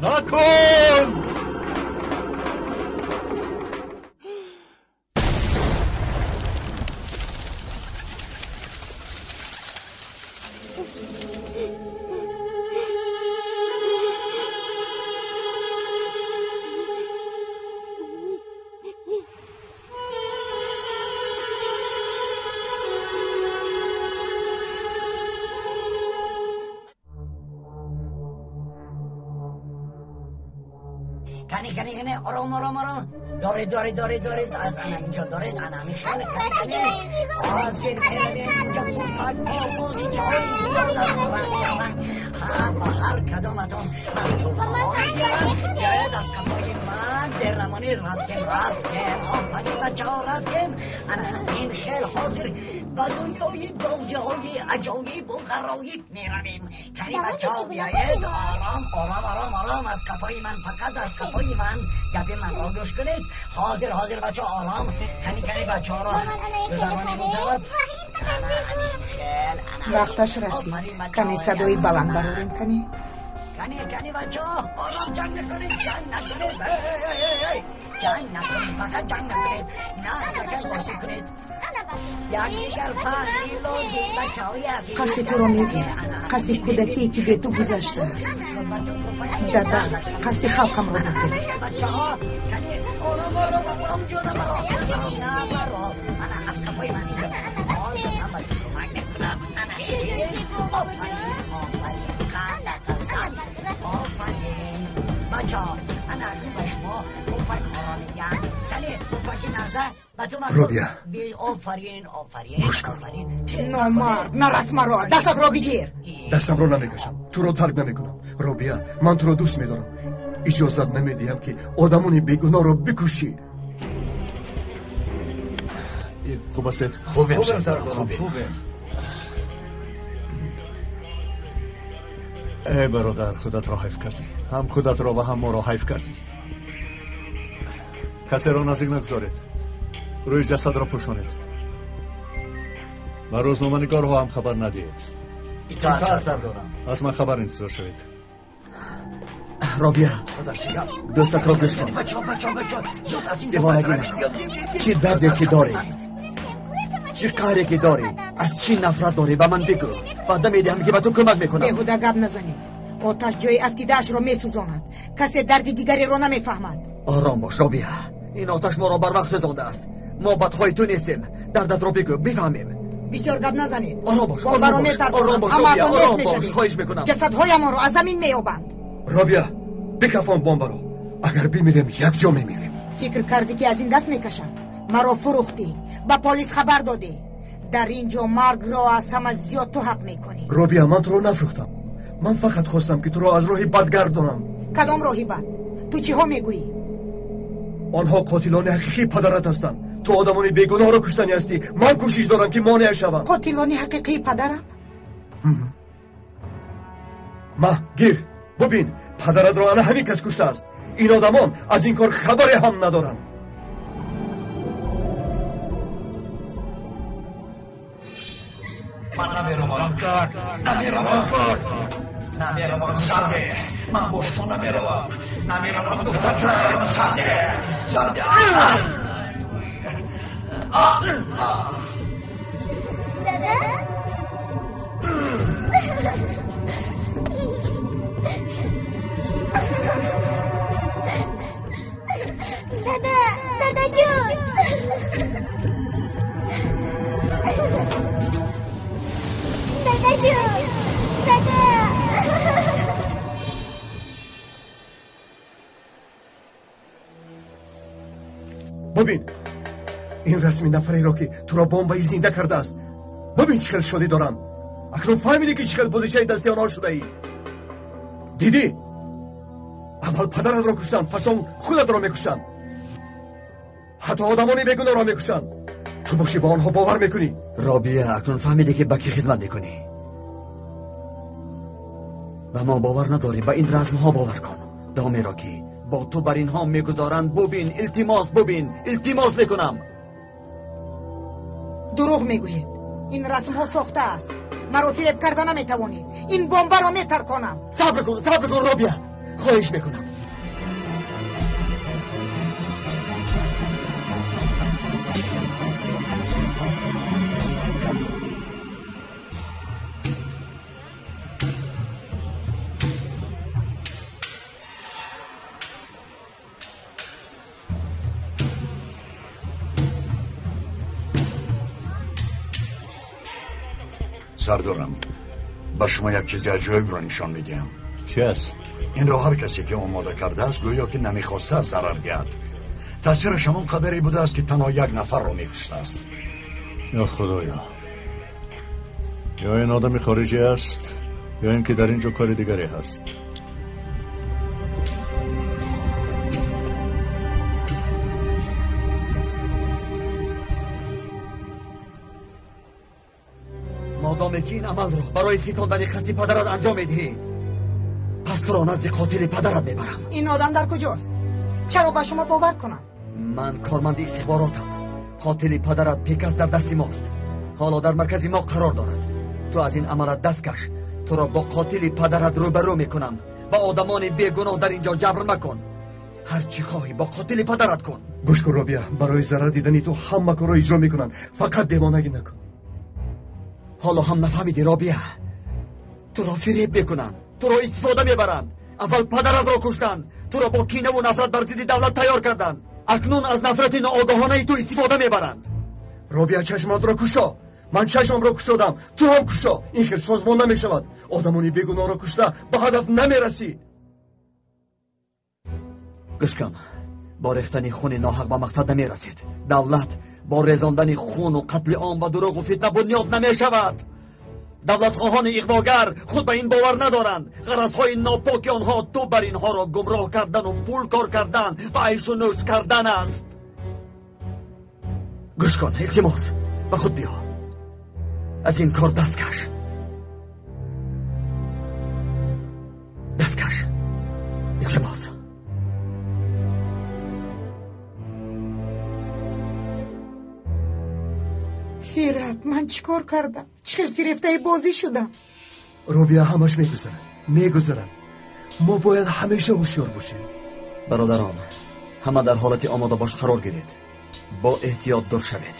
Накун! Кани, кани, кани, ором, ором, ором. Доред, доред, доред, доред, аз ана инҷо доред, ана ҳамин хеле, кани, кани. Ҳозир меравем инҷо пурпак бозичаҳои зиёд аз ранг ранг. Ҳам ба ҳар кадоматон ман туҳфаҳо медиҳам. Биёед аз қафои ман дерамонӣ рафтем, рафтем. Офарин бачаҳо, рафтем. Ана ҳамин хел ҳозир ба дунёи бозиҳои аҷоибу ғароиб меравем. Кани бачаҳо, биёед, ором, ором, ором, ором, аз қафои ман, фақат аз қафои ман. Гапи манро гӯш кунед. Ҳозир, ҳозир бачаҳо, ором. Кани, кани бачаҳоро гузаронем он тараф. Вақташ расид. Каме садои баланд барорем, кани. Кани, кани бачаҳо, ором, ҷанг накунед, ҷанг накунед. Эй, ҷанг накунед, фақат ҷанг накунед. На, шакар бозӣ кунед. Якдигар фаҳми бозӣ, бачаҳои азиз. Қасди туро мегирам. Қасди кӯдакие, ки бе ту гузаштааст. Дада, қасди халқамро мегирам. Бачаҳо, кани, ором, ором, ором, ҷона баро, назаро, на баро. Ана аз қафои ман инҷо. Ҳозир ман ба ту кӯмак мекунам. Ана ширин. Офарин, офарин, қандат ҳастан. Офарин. Бачаҳо, ана акнун ба шумо пуфакҳоро медиҳам. Кани, пуфаки нағза ба ту ман. Робия. Офарин, офарин, офарин. Номард, нарас маро, дастатро бигир. Дастамро намекашам, туро тарк намекунам. Робия, ман туро дӯст медорам. Иҷозат намедиҳам, ки одамони бегуноҳро бикушӣ. Хуб ҳастед? Хубем, Хубем, сардорам, хубем. Эй бародар, худатро ҳайф кардӣ. Ҳам худатро ва ҳам моро ҳайф кардӣ. Касеро наздик нагузоред. Рӯи ҷасадро пӯшонед. Ба рӯзноманигорҳо ҳам хабар надиҳед. Итоат, сардорам. Аз ман хабар интизор шавед. Робия, дӯстатро гӯш кун. Бачаҳо, бачаҳо, бачаҳо, зуд аз инҷо Девонагӣ накун. Чӣ дарде ки дорӣ? Чӣ қаҳре ки дорӣ, аз чӣ нафрат дорӣ, ба ман бигӯ. Ваъда медиҳам ки ба ту кӯмак мекунам. Беҳуда гап назанед. Оташ ҷои афтидаашро месӯзонад. Касе дарди дигареро намефаҳмад. Ором бош, Робия. Ин оташ моро барвақт сӯзондааст. Мо бадхоҳи ту нестем. Дардатро бигӯ, бифаҳмем. Бисёр гап назанед. Ором бош, бомбаро метарконам. Ором бош, ҳамаатон Робия, нест ором бош, мешавед. хоҳиш мекунам. Ҷасадҳоямонро аз замин меёбанд. Робия, бикафон бомбаро. Агар бимирем, якҷо мемирем. Фикр кардӣ ки аз ин даст мекашам? Маро фурӯхтӣ, ба полис хабар додӣ. Дар ин ҷо маргро аз ҳама зиёд ту ҳақ мекунӣ. Робия, ман туро нафрӯхтам. Ман фақат хостам ки туро аз роҳи бад гардонам. Кадом роҳи бад? Ту чиҳо мегӯӣ? Онҳо қотилони ҳақиқии падарат ҳастанд. Ту одамони бегуноҳро куштанӣ ҳастӣ. Ман кӯшиш дорам ки монеа шавам. Қотилони ҳақиқии падарам? Ма, гир, бубин, падаратро ана ҳамин кас куштааст. Ин одамон аз ин кор хабаре ҳам надоранд. Ман намеравам. Намеравам. Намеравам, Санде. Ман бо шумо намеравам. Намеравам, гуфтам, намеравам, Санде. Санде. Дада? Дада, дадаҷон. Дадаҷон, дада. Бубин, ин расми нафареро ки туро бомбаи зинда кардааст. Бубин, чӣ хел шодӣ доранд. Акнун фаҳмидӣ ки чӣ хел бозичаи дасти онҳо шудаӣ. Дидӣ, аввал падаратро куштанд, пас он худатро мекушанд. Ҳатто одамони бегуноҳро мекушанд. Ту бошӣ ба онҳо бовар мекунӣ. Робия, акнун фаҳмидӣ ки ба кӣ хизмат мекунӣ. Ба мо бовар надорӣ, ба ин расмҳо бовар кун. Домеро ки бо ту бар инҳо мегузоранд, бубин, илтимос, бубин, илтимос мекунам. Дурӯғ мегӯед. Ин расмҳо сохта аст. Маро фиреб карда наметавонед. Ин бомбаро метарконам. Сабр кун, сабр кун, Робия, хоҳиш мекунам. Сардорам, ба шумо як чизи аҷоибро нишон медиҳам. Чӣ аст? Инро ҳар касе ки омода кардааст, гӯё ки намехостааст зарар диҳад. Таъсираш ҳамон қадаре будааст ки танҳо як нафарро мекуштааст. Ё худоё, ё ин одами хориҷӣ аст, ё ин ки дар ин ҷо кори дигаре ҳаст. Модоме ки ин амалро барои ситондани қасди падарат анҷом медиҳӣ, пас туро назди қотили падарат мебарам. Ин одам дар куҷост? Чаро ба шумо бовар кунам? Ман корманди истихборотам. Қотили падарат Пекас дар дасти мост. Ҳоло дар маркази мо қарор дорад. Ту аз ин амалат даст каш. Туро бо қотили падарат рӯбарӯ мекунам. Ба одамони бегуноҳ дар ин ҷо ҷабр макун. Ҳар чӣ хоҳӣ бо қотили падарат кун. Гӯш кун, Робия, барои зарар дидани ту ҳама корро иҷро мекунанд. Фақат девонагӣ накун. Ҳоло ҳам нафаҳмидӣ, Робия. Туро фиреб мекунанд, туро истифода мебаранд. Аввал падаратро куштанд, туро бо кинаву нафрат бар зидди давлат тайёр карданд. Акнун аз нафрати ноогоҳонаи ту истифода мебаранд. Робия, чашматро кушо. Ман чашмамро кушодам, ту ҳам кушо. Ин хел созмон намешавад. Одамони бегуноҳро кушта ба ҳадаф намерасӣ. Гӯш кун, бо рехтани хуни ноҳақ ба мақсад намерасед. Давлат бо резондани хуну қатли ом ва дурӯғу фитна бунёд намешавад. Давлатхоҳони иғвогар худ ба ин бовар надоранд. Ғаразҳои нопоки онҳо ту бар инҳоро гумроҳ кардану пул кор кардан ва айшу нӯш кардан аст. Гӯш кун, илтимос, ба худ биё. Аз ин кор даст каш. Даст каш, илтимос. Фират, ман чӣ кор кардам? Чӣ хел фирефтаи бозӣ шудам? Робия, ҳамаш мегузарад, мегузарад. Мо бояд ҳамеша ҳушёр бошем. Бародарон, ҳама дар ҳолати омодабош қарор гиред. Бо эҳтиёт дур шавед.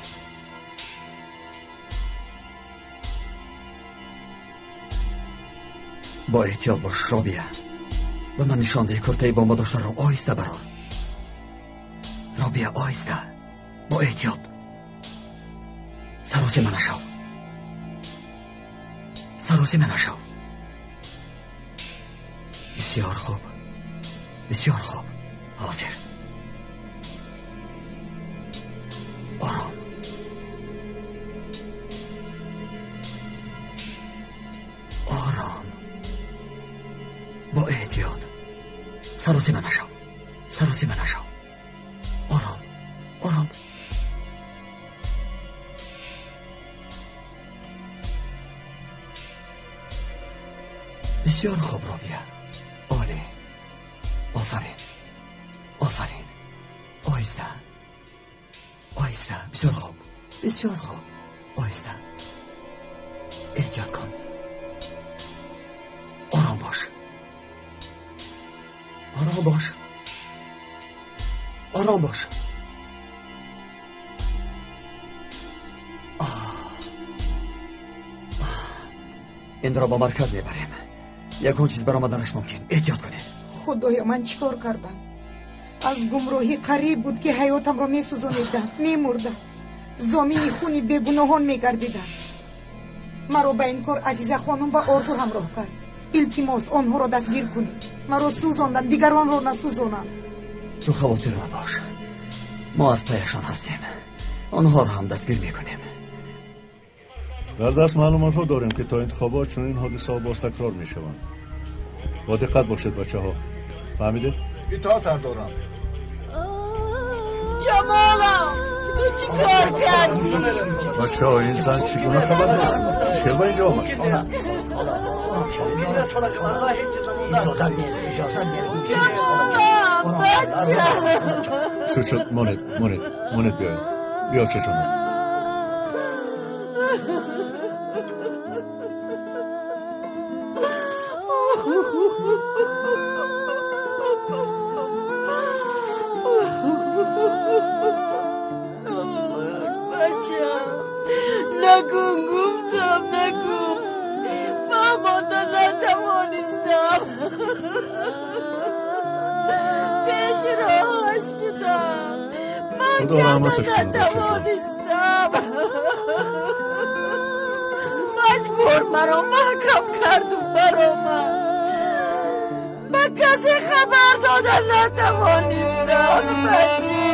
Бо эҳтиёт бош, Робия. Ба ман нишон деҳ куртаи бомба доштаро. Оҳиста барор, Робия, оҳиста, бо эҳтиёт. Саросима нашав, саросима нашав. Бисёр хуб, бисёр хуб. Ҳозир ором. Ором, бо эҳтиёт, саросима нашав, саросима нашав. Ором, ором. Бисёр хуб, Робия, олӣ. Офарин, офарин. Оҳиста, оҳиста. Бисёр хуб, бисёр хуб. Оҳиста, эҳтиёт кун. Ором бош, ором бош, ором бош. Инро ба марказ мебарем. Ягон чиз баромаданаш мумкин. Эҳтиёт кунед. Худоё, ман чӣ кор кардам? Аз гумроҳӣ қариб буд, ки ҳаётамро месӯзонидам, мемурдам, зомини хуни бегуноҳон мегардидам. Маро ба ин кор Азиза хонум ва Орзу ҳамроҳ кард. Илтимос, онҳоро дастгир кунед. Маро сӯзонданд, дигаронро насӯзонанд. Ту хавотир набош, мо аз паяшон ҳастем. Онҳоро ҳам дастгир мекунем. Дар даст маълумотҳо дорем, ки то интихобот чунин ҳодисаҳо боз такрор мешаванд. Бо диққат бошед, бачаҳо. Фаҳмидед? Итоат, сардорам. Ҷамолам, ту чӣ кор кардӣ? Бачаҳо, ин зан чӣ гуна хабардор шуд? Чӣ хел ба инҷо омад? Иҷозат нест, иҷозат нест. Шуд, шуд, монед, монед, монед, биёед. Биё, чачонам. Накун гуфтам, накун. Фаҳмонда натавонистам. Пеши роҳаш шудам. Ман Худо раҳматаш кунад, бачаҷон. натавонистам. Маҷбур маро маҳкам карду баромад. Ба касе хабар дода натавонистам. Баче,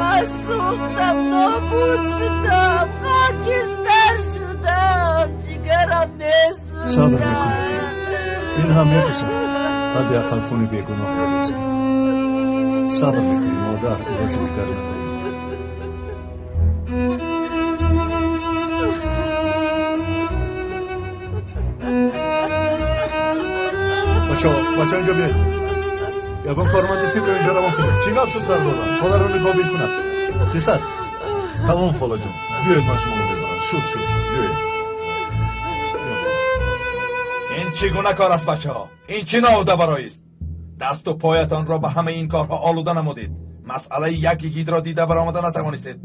ман сӯхтам, нобуд шудам, хокистар шудам, ҷигарам месӯзад. Сабр мекунед. Ин ҳам мепасад. Ҳадди ақал хуни бегуноҳ мерезад. Сабр мекунӣ, модар, илоҷи дигар надорем. Бачаҳо, бачаҳо, инҷо биёед. Ягон корманди тибро инҷо равон кунед. Чӣ гап шуд, сардорам? Холаро нигоҳбин кунад. Тезтар. Тамом, холаҷон, биёед, ман шуморо мебарам. Шуд, шуд, биёед. Ин чӣ гуна кор аст, бачаҳо? Ин чӣ ноудабароист? Дасту поятонро ба ҳамаи ин корҳо олуда намудед. Масъалаи як йигитро дида баромада натавонистед.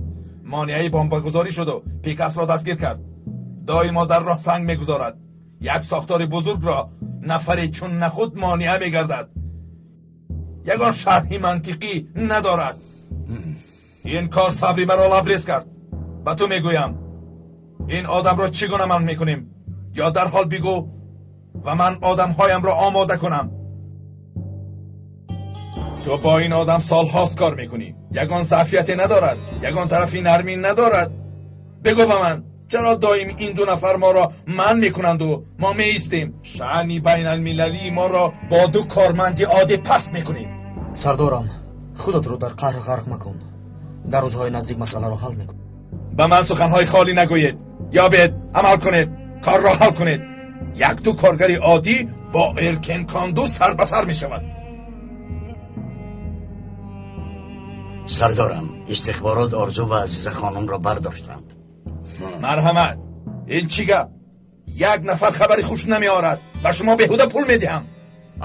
Монеаи бомбагузорӣ шуду Пикасро дастгир кард. Доимо дар роҳ санг мегузорад. Як сохтори бузургро нафаре чун нахуд монеа мегардад. Ягон шарҳи мантиқӣ надорад. Ин кор сабри маро лабрез кард. Ба ту мегӯям, ин одамро чӣ гуна манъ мекунем? Ё дарҳол бигӯ ва ман одамҳоямро омода кунам. Ту бо ин одам солҳост кор мекунӣ. Ягон заъфияте надорад, ягон тарафи нармӣ надорад. Бигӯ ба ман, чаро доим ин ду нафар моро манъ мекунанду мо меистем? Шаъни байналмилалии моро бо ду корманди оддӣ паст мекунед. Сардорам, худатро дар қаҳр ғарқ макун. Дар рӯзҳои наздик масъаларо ҳал мекун. Ба ман суханҳои холӣ нагӯед. Ёбед, амал кунед, корро ҳал кунед. Як-ду коргари оддӣ бо Эркенконду сар ба сар мешавад. Сардорам, истихборот Орзу ва Азиза хонумро бардоштанд. Марҳамат, ин чӣ гап? Як нафар хабари хуш намеорад. Ба шумо беҳуда пул медиҳам.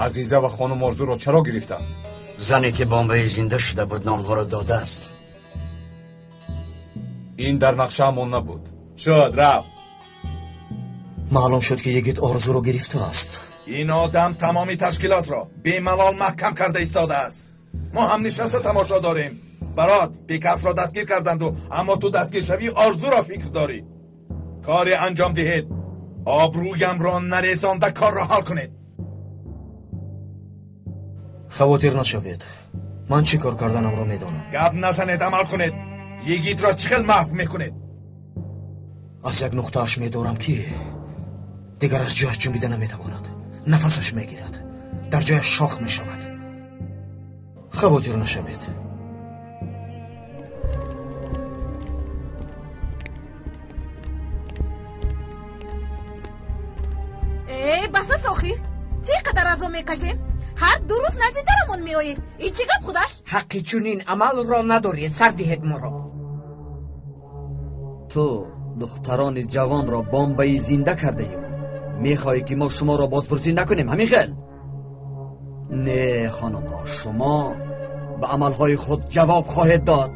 Азиза ва хонум Орзуро чаро гирифтанд? Зане ки бомбаи зинда шуда буд, номҳоро додааст. Ин дар нақшаамон набуд. Шуд, рафт. Маълум шуд, ки йигит Орзуро гирифтааст. Ин одам тамоми ташкилотро бемалол маҳкам карда истодааст. Мо ҳам нишаста тамошо дорем. Барот, бекасро дастгир карданду, аммо ту дастгиршавии орзуро фикр дорӣ. Коре анҷом диҳед. Обрӯямро нарезонда корро ҳал кунед. Хавотир нашавед. Ман чӣ кор карданамро медонам. Гап назанед, амал кунед. Йигитро чӣ хел маҳв мекунед? Аз як нуқтааш медорам, ки дигар аз ҷояш ҷунбида наметавонад. Нафасаш мегирад, дар ҷояш шох мешавад. Хавотир нашавед. Э, басас охир, чӣ қадар азоб мекашем? Ҳар ду рӯз назди дарамон меоед. Ин чӣ гап худаш? Ҳаққи чунин амалро надоред, сар диҳед моро. Ту духтарони ҷавонро бомбаи зинда кардаю мехоҳӣ, ки мо шуморо бозпурсӣ накунем, ҳамин хел? Не, хонумҳо, шумо ба амалҳои худ ҷавоб хоҳед дод.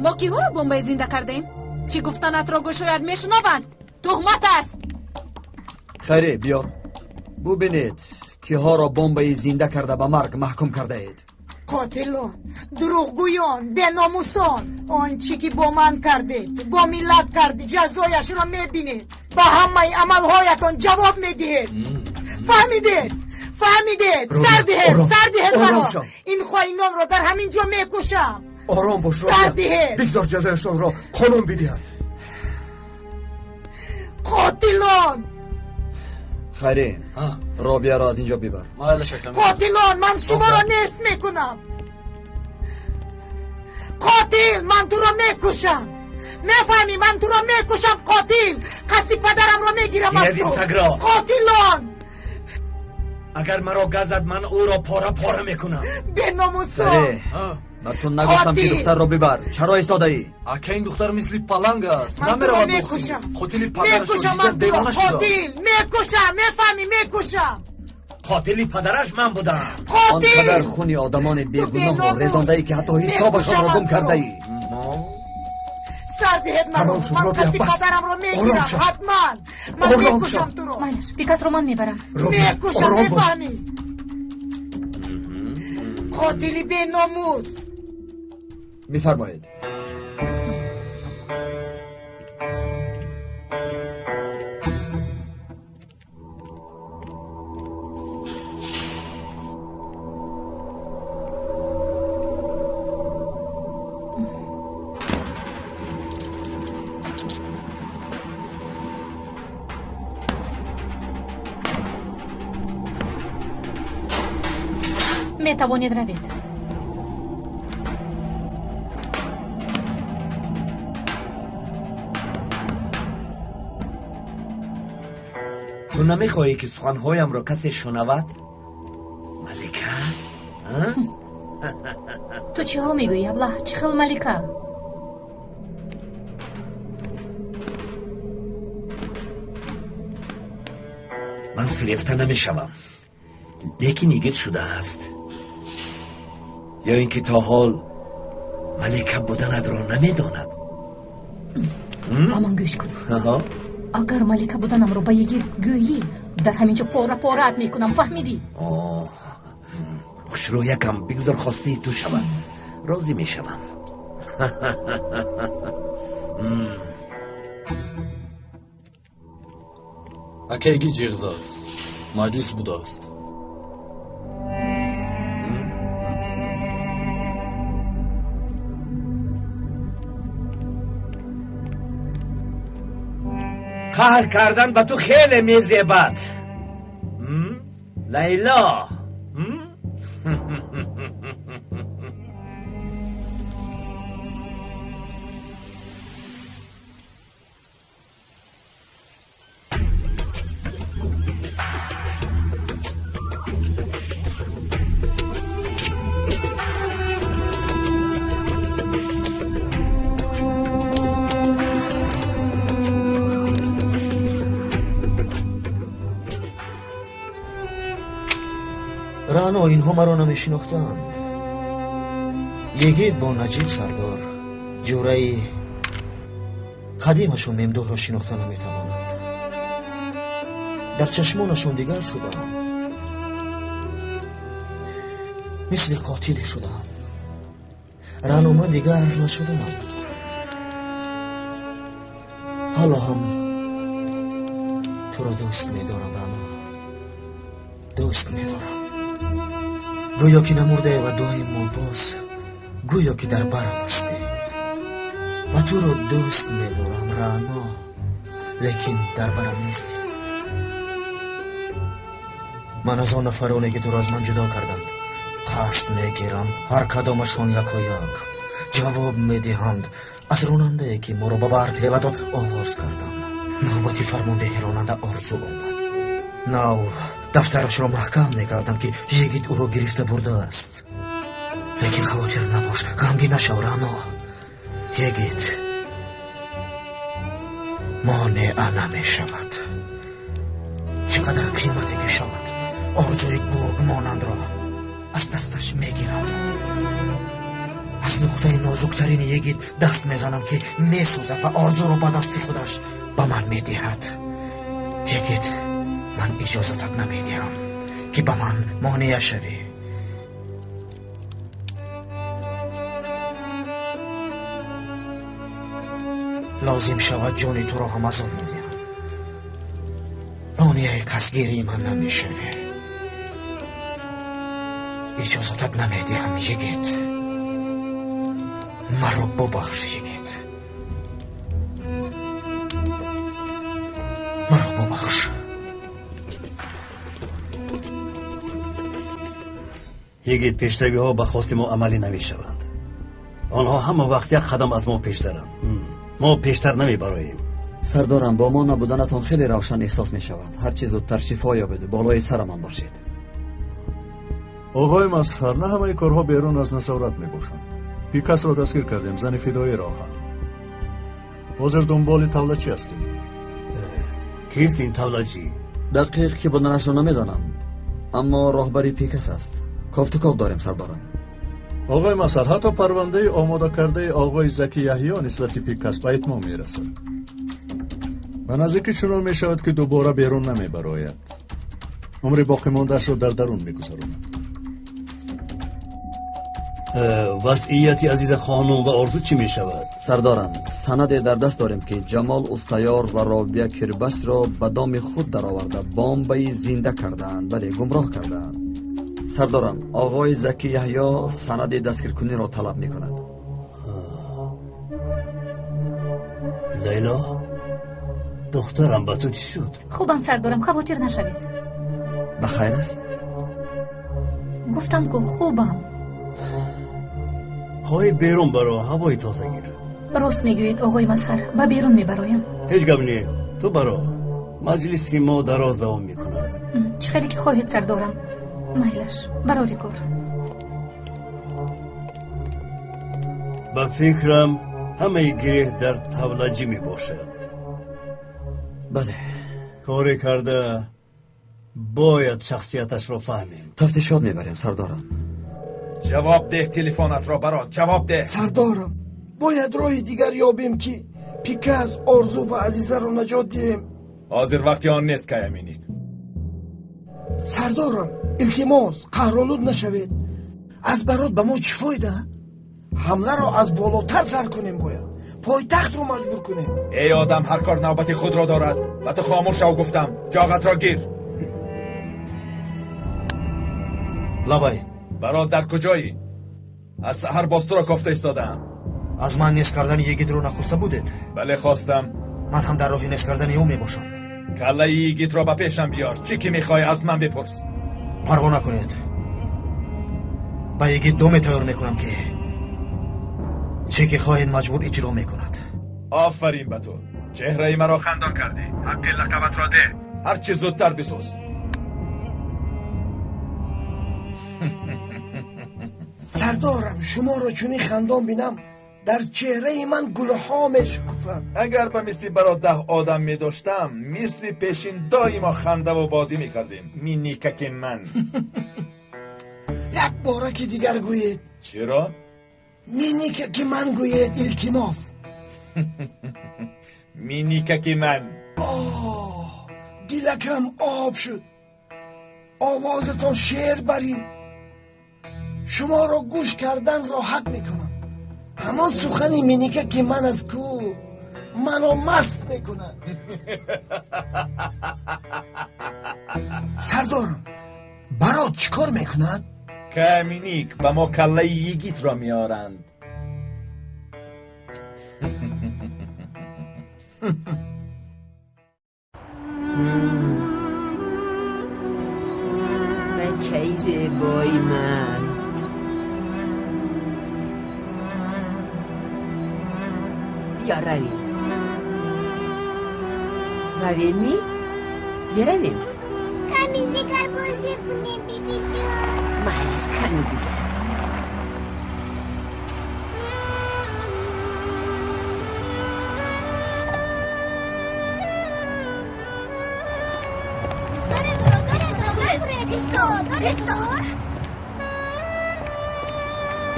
Мо киҳоро бомбаи зинда кардем? Чӣ гуфтанатро гӯшояд мешунаванд. Туҳмат аст. Хайре, биёр бубинед, киҳоро бомбаи зинда карда ба марг маҳкум кардаед. Қотилон, дурӯғгӯён, беномусон, он чӣ ки бо ман кардед, бо миллат кардед, ҷазояшро мебинед. Ба ҳамаи амалҳоятон ҷавоб медиҳед. Фаҳмидед? Фаҳмидед? Сар диҳед, сар диҳед маро. Ин хоинонро дар ҳамин ҷо мекушам. Ором бош, сар диҳед. Бигзор ҷазояшонро қонун бидиҳад. Қотилон! Хайре, Робияро аз ин ҷо бибар. Қотилон, ман шуморо нест мекунам. Қотил, ман туро мекушам. Мефаҳмӣ, ман туро мекушам, қотил. Қасди падарамро мегирам аз ту. Қотилон! Агар маро газад, ман ӯро пора пора мекунам. Беномусон! Ба ту нагуфтам, ки духтарро бибар? Чаро истодаӣ? Ака, ин духтар мисли паланг аст. Ман туро мекушам. Қотили падарашро Мекушам ман туро, қотил. Мекушам, мефаҳмӣ, мекушам. Қотили падараш ман будам. Он қадар хуни одамони бегуноҳро резондаӣ, ки ҳатто ҳисобашонро гум кардаӣ. Сар диҳед маро. Ман қасди падарамро мегирам, ҳатман. Ман мекушам туро. Майлаш, бекасро ман мебарам. Мекушам, мефаҳмӣ? Қотили беномус. Бифармоед. Метавонед равед. Ту намехоҳӣ, ки суханҳоямро касе шунавад, малика? Ту чиҳо мегӯӣ, аблаҳ? Чӣ хел малика? Ман фирефта намешавам, лекин йигит шудааст. Ё ин ки то ҳол малика буданатро намедонад? Ба ман гӯш кун. Агар малика буданамро ба йигит гӯӣ, дар ҳамин ҷо пора пораат мекунам, фаҳмидӣ? Хушрӯякам, бигзор хостаи ту шавад, розӣ мешавам. Акайги ҷиғ зад, маҷлис будааст. Қаҳр кардан ба ту хеле мезебад, Лайло. Раъно, инҳо маро намешинохтанд. Йигит бо Наҷиб сардор ҷураи қадимашу Мемдуҳро шинохта наметавонанд. Дар чашмонашон дигар шудам, мисли қотиле шудам. Раъно, ман дигар нашудам. Ҳоло ҳам туро дӯст медорам, Раъно, дӯст медорам. Гӯё ки намурдае ва доимо боз гӯё ки дар барам ҳастӣ. Ва туро дӯст медорам, Раъно, лекин дар барам нестӣ. Ман аз он нафароне ки туро аз ман ҷудо карданд қасд мегирам. Ҳар кадомашон яко як ҷавоб медиҳанд. Аз ронандае ки моро ба баҳр тела дод оғоз кардам. Навбати фармондеҳи ронанда Орзу омад. Нав дафтарашро маҳкам мекардам, ки йигит ӯро гирифта бурдааст. Лекин хавотир набош, ғамгин нашав, Раъно. Йигит монеа намешавад. Чӣ қадар қимате ки шавад, орзуи гург монандро аз дасташ мегирам. Аз нуқтаи нозуктарини йигит даст мезанам, ки месӯзад ва орзуро ба дасти худаш ба ман медиҳад. Йигит, ман иҷозатат намедиҳам, ки ба ман монеа шавӣ. Лозим шавад, ҷони туро ҳам азоб медиҳам. Монеаи қасдгирии ман намешавӣ. Иҷозатат намедиҳам, йигит. Маро бубахш, йигит, маро бубахш. Йигит, пешравиҳо ба хости мо амалӣ намешаванд. Онҳо ҳама вақт як қадам аз мо пештаранд. Мо пештар намебароем. Сардорам, бо мо набуданатон хеле равшан эҳсос мешавад. Ҳарчи зудтар шифо ёбеду болои сарамон бошед. Оғои Мазҳар, на ҳамаи корҳо берун аз назорат мебошанд. Пикасро дастгир кардем, зани фидоиро ҳам. Ҳозир дунболи тавлачӣ ҳастем. Кист ин тавлачӣ? Дақиқ ки буданашро намедонам, аммо роҳбари Пикас аст. Кофтукоб дорем, сардорам. Оғои Мазҳар, ҳатто парвандаи омодакардаи оғои Заки Яҳё нисбати Пикас ба итмом мерасад. Ба наздикӣ чунон мешавад, ки дубора берун намебарояд. Умри боқимондаашро дар дарун мегузаронад. Вазъияти Азиза хонум ва Орзу чӣ мешавад? Сардорам, санаде дар даст дорем, ки Ҷамол Устаёр ва Робия Кирбашро ба доми худ дароварда бомбаи зинда кардаанд, бале, гумроҳ кардаанд. Сардорам, оғои Заки Яҳё санади дастгиркуниро талаб мекунад. Лайло, духтарам, ба ту чӣ шуд? Хубам, сардорам, хавотир нашавед. Ба хайр аст? Гуфтам ку, хубам. Хоҳӣ берун баро, ҳавои тоза гир. Рост мегӯед, оғои Мазҳар, ба берун мебароям. Ҳеҷ гап не, ту баро. Маҷлиси мо дароз давом мекунад. Чӣ хеле ки хоҳед, сардорам. Майлаш, барори кор. Ба фикрам, ҳамаи гиреҳ дар тавлаҷӣ мебошад. Бале. Коре карда бояд шахсияташро фаҳмем. Тафтишот мебарем, сардорам. Ҷавоб деҳ телефонатро, барот, ҷавоб деҳ. Сардорам, бояд роҳи дигар ёбем, ки Пикас, Орзу ва Азизаро наҷот диҳем. Ҳозир вақти он нест, Каяминик. Сардорам, илтимос, қаҳролуд нашавед. Аз барот ба мо чӣ фоида? Ҳамларо аз болотар сар кунем бояд. Пойтахтро маҷбур кунем. Эй одам, ҳар кор навбати худро дорад. Ба ту хомӯш шав гуфтам. Ҷоғатро гир. Лабай. Барот, дар куҷоӣ? Аз саҳар боз туро кофта истодаам. Аз ман нест кардани йигитро нахоста будед? Бале, хостам. Ман ҳам дар роҳи нест кардани ӯ мебошам. Каллаи йигитро ба пешам биёр. Чӣ ки мехоҳӣ аз ман бипурс. Парво накунед. Ба йигит доме тайёр мекунам, ки чӣ ки хоҳед маҷбур иҷро мекунад. Офарин ба ту. Чеҳраи маро хандон кардӣ. Ҳаққи лақабатро деҳ. Ҳарчи зудтар бисӯз. Сардорам, шуморо чунин хандон бинам, дар чеҳраи ман гулҳо мешукуфанд. Агар ба мисли барот 10 одам медоштам, мисли пешин доимо хандаву бозӣ мекардем. Миникаки ман. Як бора ки дигар гӯед. Чиро? Миникаки ман гӯед, илтимос. Миникаки ман. Оҳ, Дилакам об шуд. Овозатон шеър барин. Шуморо гӯш кардан роҳат мекунам. Ҳамон сухани Миника, ки ман аз кӯ маро маст мекунад. Сардорам, барот чӣ кор мекунад? Каминик ба мо каллаи йигитро меоранд. Бачаи зебои ман. Бия равем. Равем ми? Меравем? Ками дигар бозӣ кунем, бибиҷон. Майлаш, ками дигар.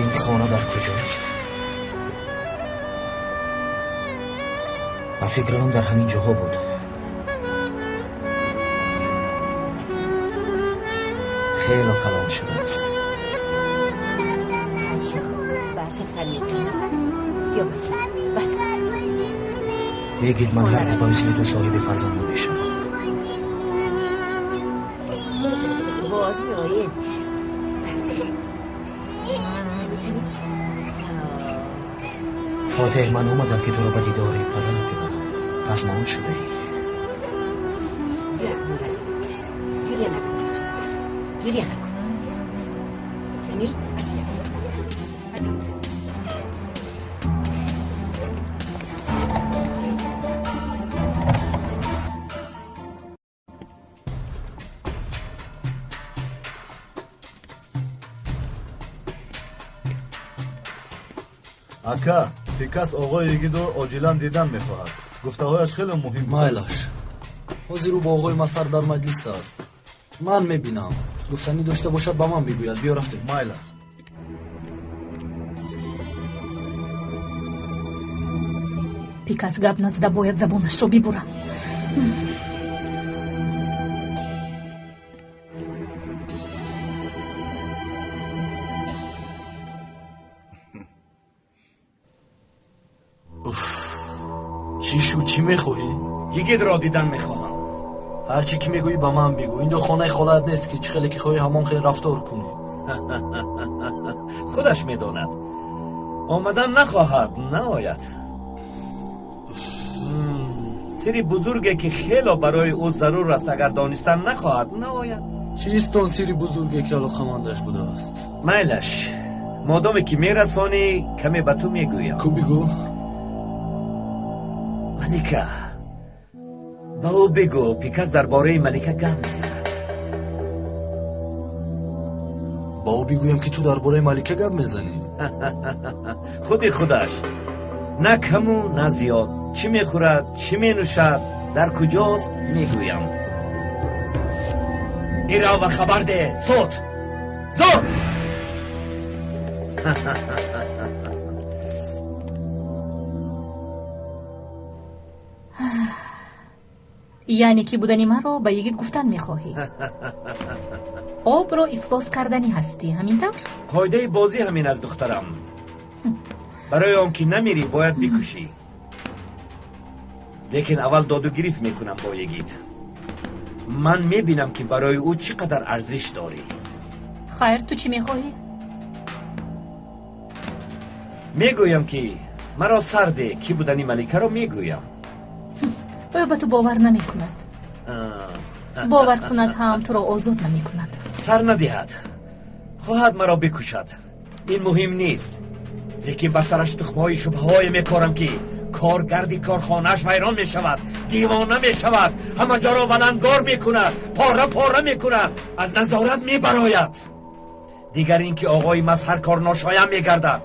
Ин хона дар куҷост? Ба фикрам дар ҳамин ҷоҳо буд. Хело калон шудааст. Бигид, ман ҳаргиз ба мисли ту соҳиби фарзанд намешавам. Боз меоем. Фотеҳ, ман омадам, ки туро ба дидори падарат бибарам. Пасмон шудаӣ. Гиря накун, гиря накун. Ака, Пикас оғои йигитро оҷилан дидан мехоҳад. Гуфтаҳояш хеле муҳим буд. Майлаш, ҳозир ӯ бо оғои Масар дар маҷлис аст. Ман мебинам. Гуфтанӣ дошта бошад, ба ман бигӯяд. Биё, рафтем. Майлаш. Пикас гап назада бояд забонашро бибурам. Чӣ шуд? Чӣ мехоҳӣ? Йигитро дидан мехоҳам. Ҳар чӣ ки мегӯӣ, ба ман бигӯ. Ин ҷо хонаи холаат нест, ки чӣ хеле ки хоҳӣ, ҳамон хел рафтор кунӣ. Худаш медонад. Омадан нахоҳад, наояд. Сири бузурге, ки хело барои ӯ зарур аст, агар донистан нахоҳад, наояд. Чист он сири бузурге, ки алоқамандаш будааст? Майлаш, модоме ки мерасонӣ, каме ба ту мегӯям. Ку, бигӯ. Малика. Ба ӯ бигӯ, Пикас дар бораи Малика гап мезанад. Ба ӯ бигӯям, ки ту дар бораи Малика гап мезанӣ? Худи худаш, на каму на зиёд. Чӣ мехӯрад, чӣ менӯшад, дар куҷост, мегӯям. Бирав ва хабар деҳ. Зуд, зуд. Яъне ки будани маро ба йигит гуфтан мехоҳӣ? Обро ифлос карданӣ ҳастӣ, ҳамин тавр? Қоидаи бозӣ ҳамин аст, духтарам. Барои он ки намирӣ, бояд бикушӣ. Лекин аввал доду гирифт мекунам бо йигит. Ман мебинам, ки барои ӯ чӣ қадар арзиш дорӣ. Хайр, ту чӣ мехоҳӣ? Мегӯям, ки маро сар деҳ, ки будани Маликаро мегӯям. Ӯ ба ту бовар намекунад. Бовар кунад ҳам, туро озод намекунад. Сар надиҳад, хоҳад маро бикушад, ин муҳим нест. Лекин ба сараш тухмҳои шубҳаҳое мекорам, ки коргарди корхонааш вайрон мешавад, девона мешавад, ҳама ҷоро валангор мекунад, пора пора мекунад, аз назорат мебарояд. Дигар ин ки оғои Мазҳар корношоям мегардад.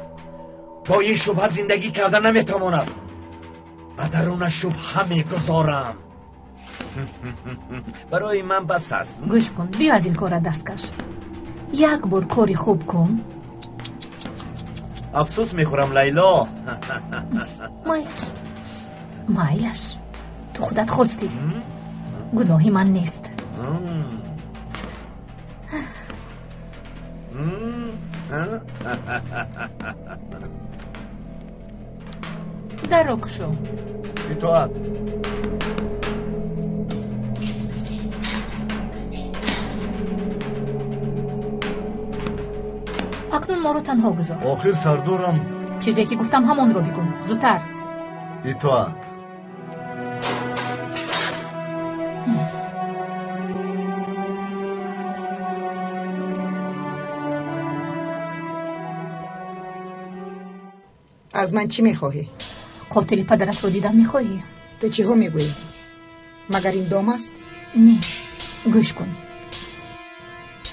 Бо ин шубҳа зиндагӣ карда наметавонад. Ба дарунаш шубҳа мегузорам. Барои ман бас аст. Гӯш кун, биё аз ин кора даст каш. Як бор кори хуб кун. Афсӯс мехӯрам, Лайло. Майлаш, майлаш, ту худат хостӣ. Гуноҳи ман нест. Дарро кушо. Итоат. Акнун моро танҳо гузор. Охир сардорам. Чизе ки гуфтам ҳамонро бигӯ. Зудтар. Итоат. Аз ман чӣ мехоҳӣ? Қотили падаратро дидан мехоҳӣ? Ту чиҳо мегӯӣ? Магар ин дом аст? Не, гӯш кун.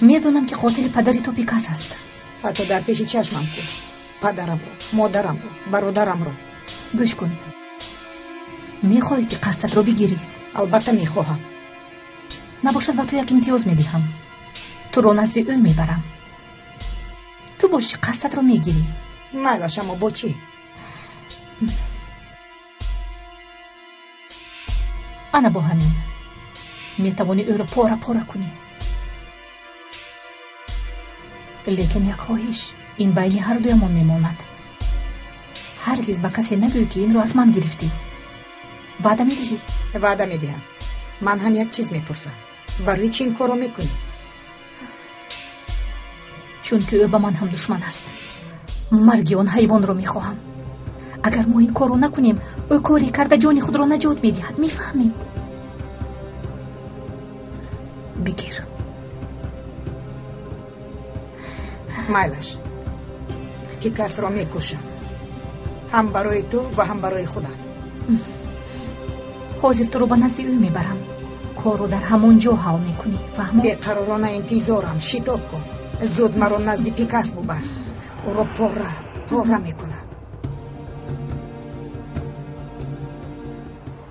Медонам, ки қотили падари ту Пикас аст. Ҳатто дар пеши чашмам кушт падарамро, модарамро, бародарамро. Гӯш кун, мехоҳӣ ки қасдатро бигирӣ? Албатта мехоҳам. Набошад, ба ту як имтиёз медиҳам. Туро назди ӯ мебарам. Ту бошӣ, қасдатро мегирӣ. Майлаш, аммо бо чӣ? Ана бо ҳамин метавонӣ ӯро пора пора кунӣ. Лекин як хоҳиш: ин байни ҳардуямон мемонад. Ҳаргиз ба касе нагӯй, ки инро аз ман гирифтӣ. Ваъда медиҳӣ? Ваъда медиҳам. Ман ҳам як чиз мепурсам: барои чӣ ин корро мекунӣ? Чунки ӯ ба ман ҳам душман аст. Марги он ҳайвонро мехоҳам. Агар мо ин корро накунем, ӯ коре карда ҷони худро наҷот медиҳад. Мефаҳмӣ? Бигир. Майлаш, ки касро мекушам, ҳам барои ту ва ҳам барои худам. Ҳозир туро ба назди ӯ мебарам. Корро дар ҳамон ҷо ҳал мекунӣ. Фаҳмо? Беқаророна интизорам. Шитоб кун, зуд маро назди Пикас бубар. Ӯро пора пора мекунам.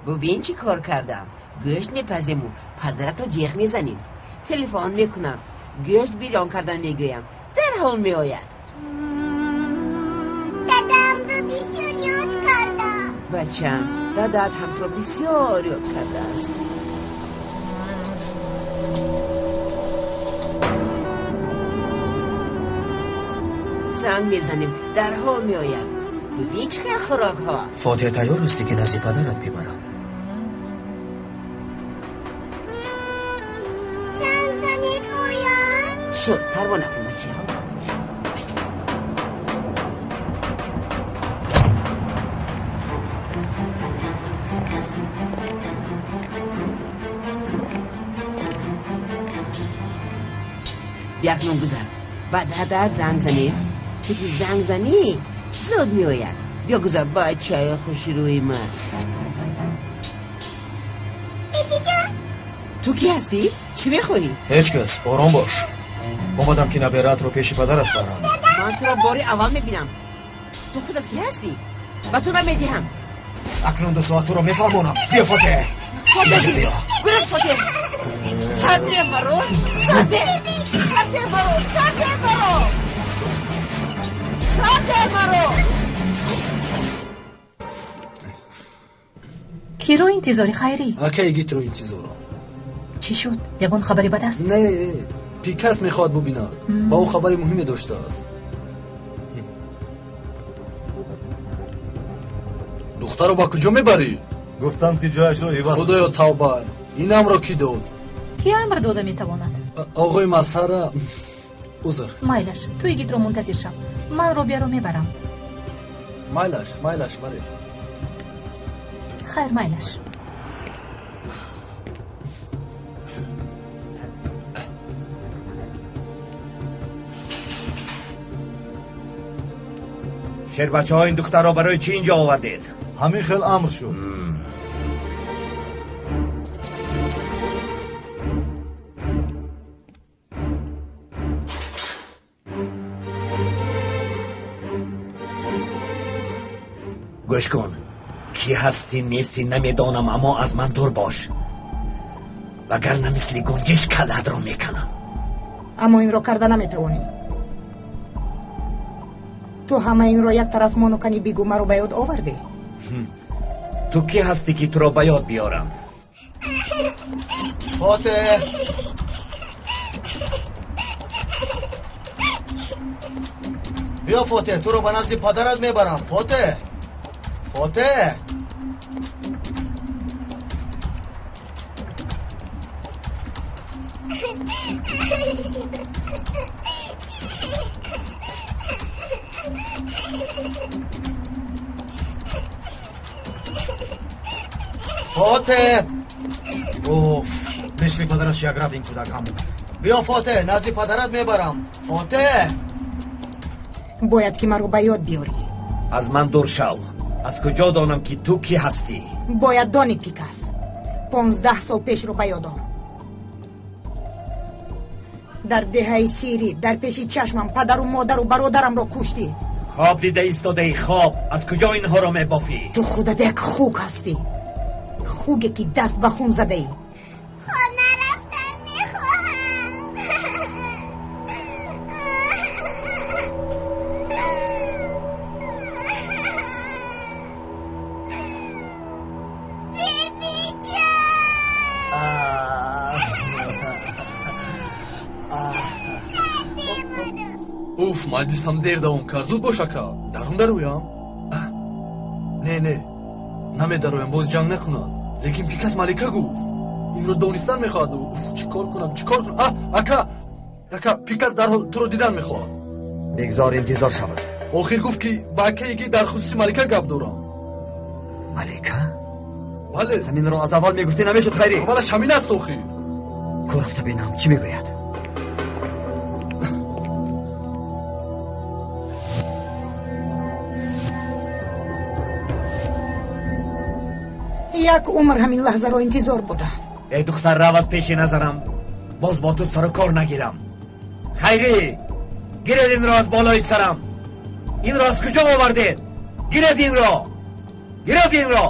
Бубин, чӣ кор кардам. Гӯшт мепазему падаратро ҷеғ мезанем. Телефон мекунам, гӯшт бирён кардан мегӯям, дарҳол меояд. Дадамро бисёр ёд кардам. Бачам, дадат ҳам туро бисёр ёд кардааст. Занг мезанем, дарҳол меояд. Бубин, чӣ хел хӯрокҳо. Фотиҳа, тайёр ҳастӣ, ки назди падарат бибарам? Занг занед, ояд. Шуд, парво накун, бачаҳо. Бیا акнун гузар, ба дадат занг занем. Ту ки занг занӣ, зуд меояд. Биё гузар, бачаи хушрӯи ман. Бибиҷон. Ту кӣ ҳастӣ? Чӣ мехоҳӣ? Ҳеҷ кас, ором бош. Омадам, ки набераатро пеши падараш барам. Ман туро бори аввал мебинам. Ту худат кӣ ҳастӣ? Ба ту намедиҳам. Акнун 2 соат туро мефаҳмонам. Биё, Фотиҳ. Фотиҳ, биё. Гурез, Фотиҳ. Сарде маро, сарде, сарде маро, сарде маро, сарде маро. Киро интизори, Хайрӣ? Акаи Гитро интизорам. Чӣ шуд? Ягон хабари бад аст? Не, Пикас мехоҳад бубинад. Ба ӯ хабари муҳиме доштааст. Духтаро ба куҷо мебарӣ? Гуфтанд, ки ҷояшро иваз. Худоё, тавба! Ин амрро кӣ дод? Кӣ амр дода метавонад? Оғои Масҳара. Узр. Майлаш, ту Игитро мунтазир шав. Ман Робияро мебарам. Майлаш, майлаш, баре. Хайр, майлаш. Шербачаҳо, ин духтарро барои чӣ инҷо овардед? Ҳамин хел амр шуд. Гӯш кун, кӣ ҳастӣ нестӣ намедонам, аммо аз ман дур бош, вагарна мисли гунҷиш каллаатро меканам. Аммо инро карда наметавонӣ. Ту ҳама инро як тараф мону кани бигӯ, маро ба ёд овардӣ? Ту кӣ ҳастӣ, ки туро ба ёд биёрам? Фотеҳ, биё Фотеҳ, туро ба назди падарат мебарам. Фотеҳ, Фотеҳ. Фотеҳ! Уф, мисли падараш як рафт ин кӯдакам. Биё Фотеҳ, назди падарат мебарам. Фотеҳ! Бояд ки маро ба ёд биёрӣ. Аз ман дур шав. Аз куҷо донам ки ту кӣ ҳастӣ? Бояд донӣ, Пикас. 15 сол пешро ба ёд ор. Дар деҳаи Сирӣ, дар пеши чашмам падару модару бародарамро куштӣ. Хоб дида истодаӣ, хоб. Аз куҷо инҳоро мебофӣ? Ту худат як хук ҳастӣ. Хуге ки даст ба хун задаӣ. Хона рафтан мехоҳам. Уф, маҷлисам дер давом кард. Зуд бош, ака. Дарун дароям? Не, не, намедароям, боз ҷанг накунад. Лекин Пикас Малика гуфт. Инро донистан мехоҳад. Уф, чӣ кор кунам, чӣ кор кунам? Ака, ака, Пикас дарҳол туро дидан мехоҳад. Бигзор интизор шавад. Охир гуфт ки ба акае ки дар хусуси Малика гап дорам. Малика? Бале. Ҳаминро аз аввал мегуфтӣ, намешуд, Хайрӣ. Аввалаш ҳамин аст охир. Ку рафта бинам, чӣ мегӯяд? Як умр ҳамин лаҳзаро интизор будам. Эй духтар, рав аз пеши назарам, боз бо ту сару кор нагирам. Хайрӣ, гиред инро аз болои сарам. Инро аз куҷо овардед? Гиред инро, гиред инро.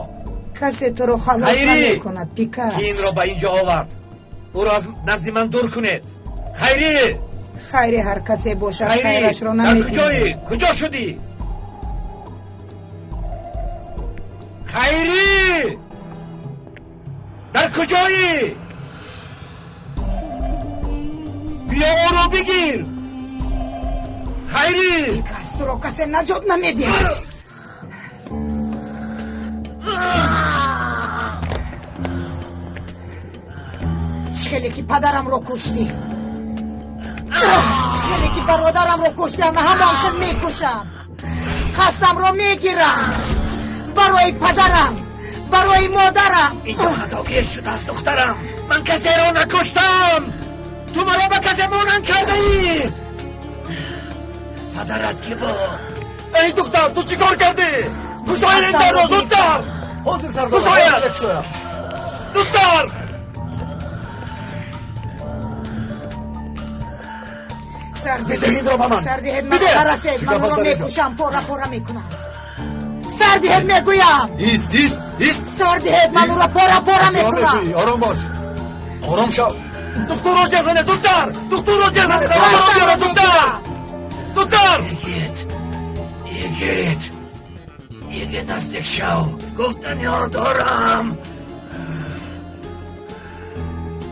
Касе туро халос Хайрӣ! намекунад, Пикас. Ки инро ба инҷо овард? Ӯро аз назди ман дур кунед. Хайрӣ! Хайри ҳар касе бошад, Хайрӣ! хайрашро Дар намебинад. куҷоӣ? Куҷо шудӣ? Хайрӣ! Дар куҷоӣ? Биё ӯро бигир. Хайрӣ! Пикас, туро касе наҷот намедиҳад. Чӣ хеле ки падарамро куштӣ, чӣ хеле ки бародарамро куштӣ, ана ҳамон хел мекушам. Қасдамро мегирам барои падарам, барои модарам. Инҷо хатогир шудааст, духтарам. Ман касеро накуштам. Ту маро ба касе монанд кардаӣ. Падарат кӣ буд? Эй духтар, ту чӣ кор кардӣ? Кушоед ин дарро, зудтар! Ҳозир сардор, Кушоед! мекушоям. Зудтар! Сардиҳед Биде инро ба ман. Сардиҳед, Биде! маро нарасед, Чӣ ман гап ӯро аст дар инҷо? мекушам, пора пора мекунам. Сардиҳед, мегӯям. Ист, ист, ист! Сардиҳед, ман ӯро пора пора Чиҳо мекунам. мекунӣ? Ором бош. Ором шав. Духтурро ҷазане, зудтар! Духтурро ҷазане, маро биёра, зудтар! Зудтар! Йигит, йигит, йигит, наздик шав. Гуфтаниҳо дорам.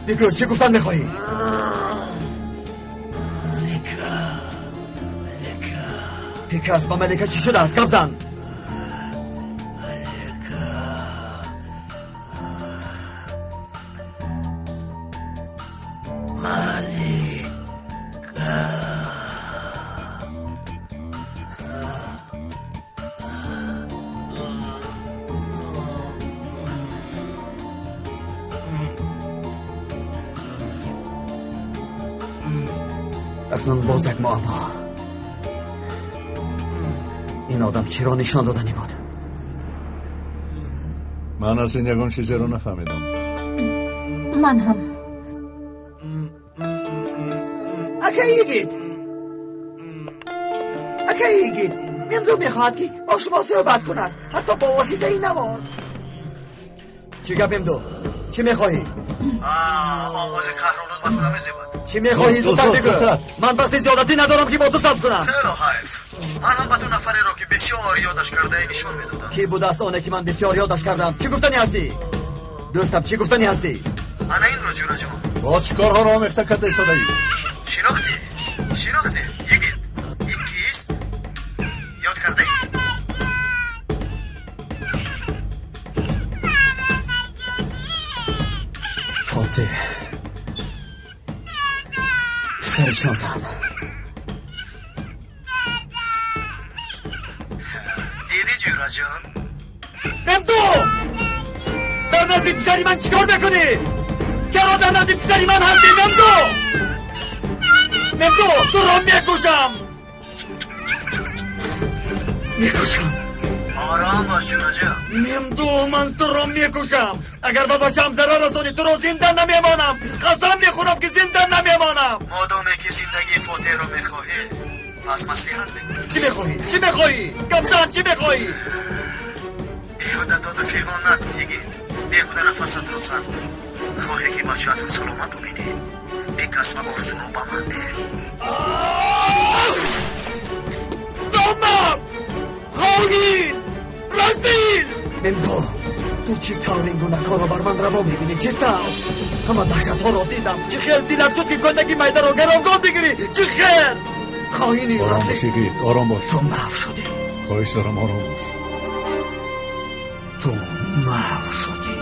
Бигӯ, чӣ гуфтан мехоҳӣ? Малика, Малика. Пикас, ба Малика чӣ шудааст? Гап зан. Малика. Акнун боз як муаммо. Ин одам чиро нишон додани буд? Ман аз ин ягон чизеро нафаҳмидам. Ман ҳам. Ака Йигит, ака Йигит, Мемду мехоҳад ки бо шумо суҳбат кунад, ҳатто бо воситаи навор. Чӣ гап, Мемду? Чӣ мехоҳӣ? Овози қаҳролуд ба ту намезебад. Чӣ мехоҳӣ? Зуд, Зудтар зуд, бигӯ. зудтар. Ман вақти зиёдатӣ надорам ки бо ту сабр кунам. Хело ҳайф. Ман ҳам ба ту нафареро ки бисёр ёдаш кардаӣ нишон медодам. Кӣ будааст оне ки ман бисёр ёдаш кардам? Чӣ гуфтанӣ ҳастӣ? Дӯстам, чӣ гуфтанӣ ҳастӣ? Ана инро, ҷураҷон. Боз чӣ корҳоро омехта карда истодаӣ? Шинохтӣ? Шинохтӣ, йигит? Ин кист? Ёд кардаӣ? Фотеҳ, писари ҷонам. Дидӣ, ҷураҷон? Мемду! Дар назди писари ман чӣ кор мекунӣ? Чаро дар назди писари ман ҳастӣ, Мемду? Мемду, туро мекушам! Мекушам! Ором бош, ҷураҷон. Мемду, ман туро мекушам! Агар ба бачаам зарар расонӣ, туро зинда намемонам! Қасам мехӯрам, ки зинда намемонам! Модоме ки зиндагии Фотеҳро мехоҳӣ, пас маслиҳат мекунӣ. Чӣ мехоҳӣ? Чӣ мехоҳӣ? Гап зан, чӣ мехоҳӣ? Беҳуда доду фиғон накун, йигит. Беҳуда нафасатро сарф кун. Хоҳе ки бачаатро саломат бубинӣ, бекас ва орзуро ба ман деҳ. Номард! Хоин! Разил! Мемду, ту чӣ тавр ин гуна корро бар ман раво мебинӣ? Чӣ тавр? Ҳама даҳшатҳоро дидам. Чӣ хел дилам шуд, ки кӯдаки майдаро гаровгон бигирӣ? Чӣ хел? Хоини Ором бош, йигит, ором бош. Ту маҳв шудӣ. Хоҳиш дорам, ором бош. Ту маҳв шудӣ.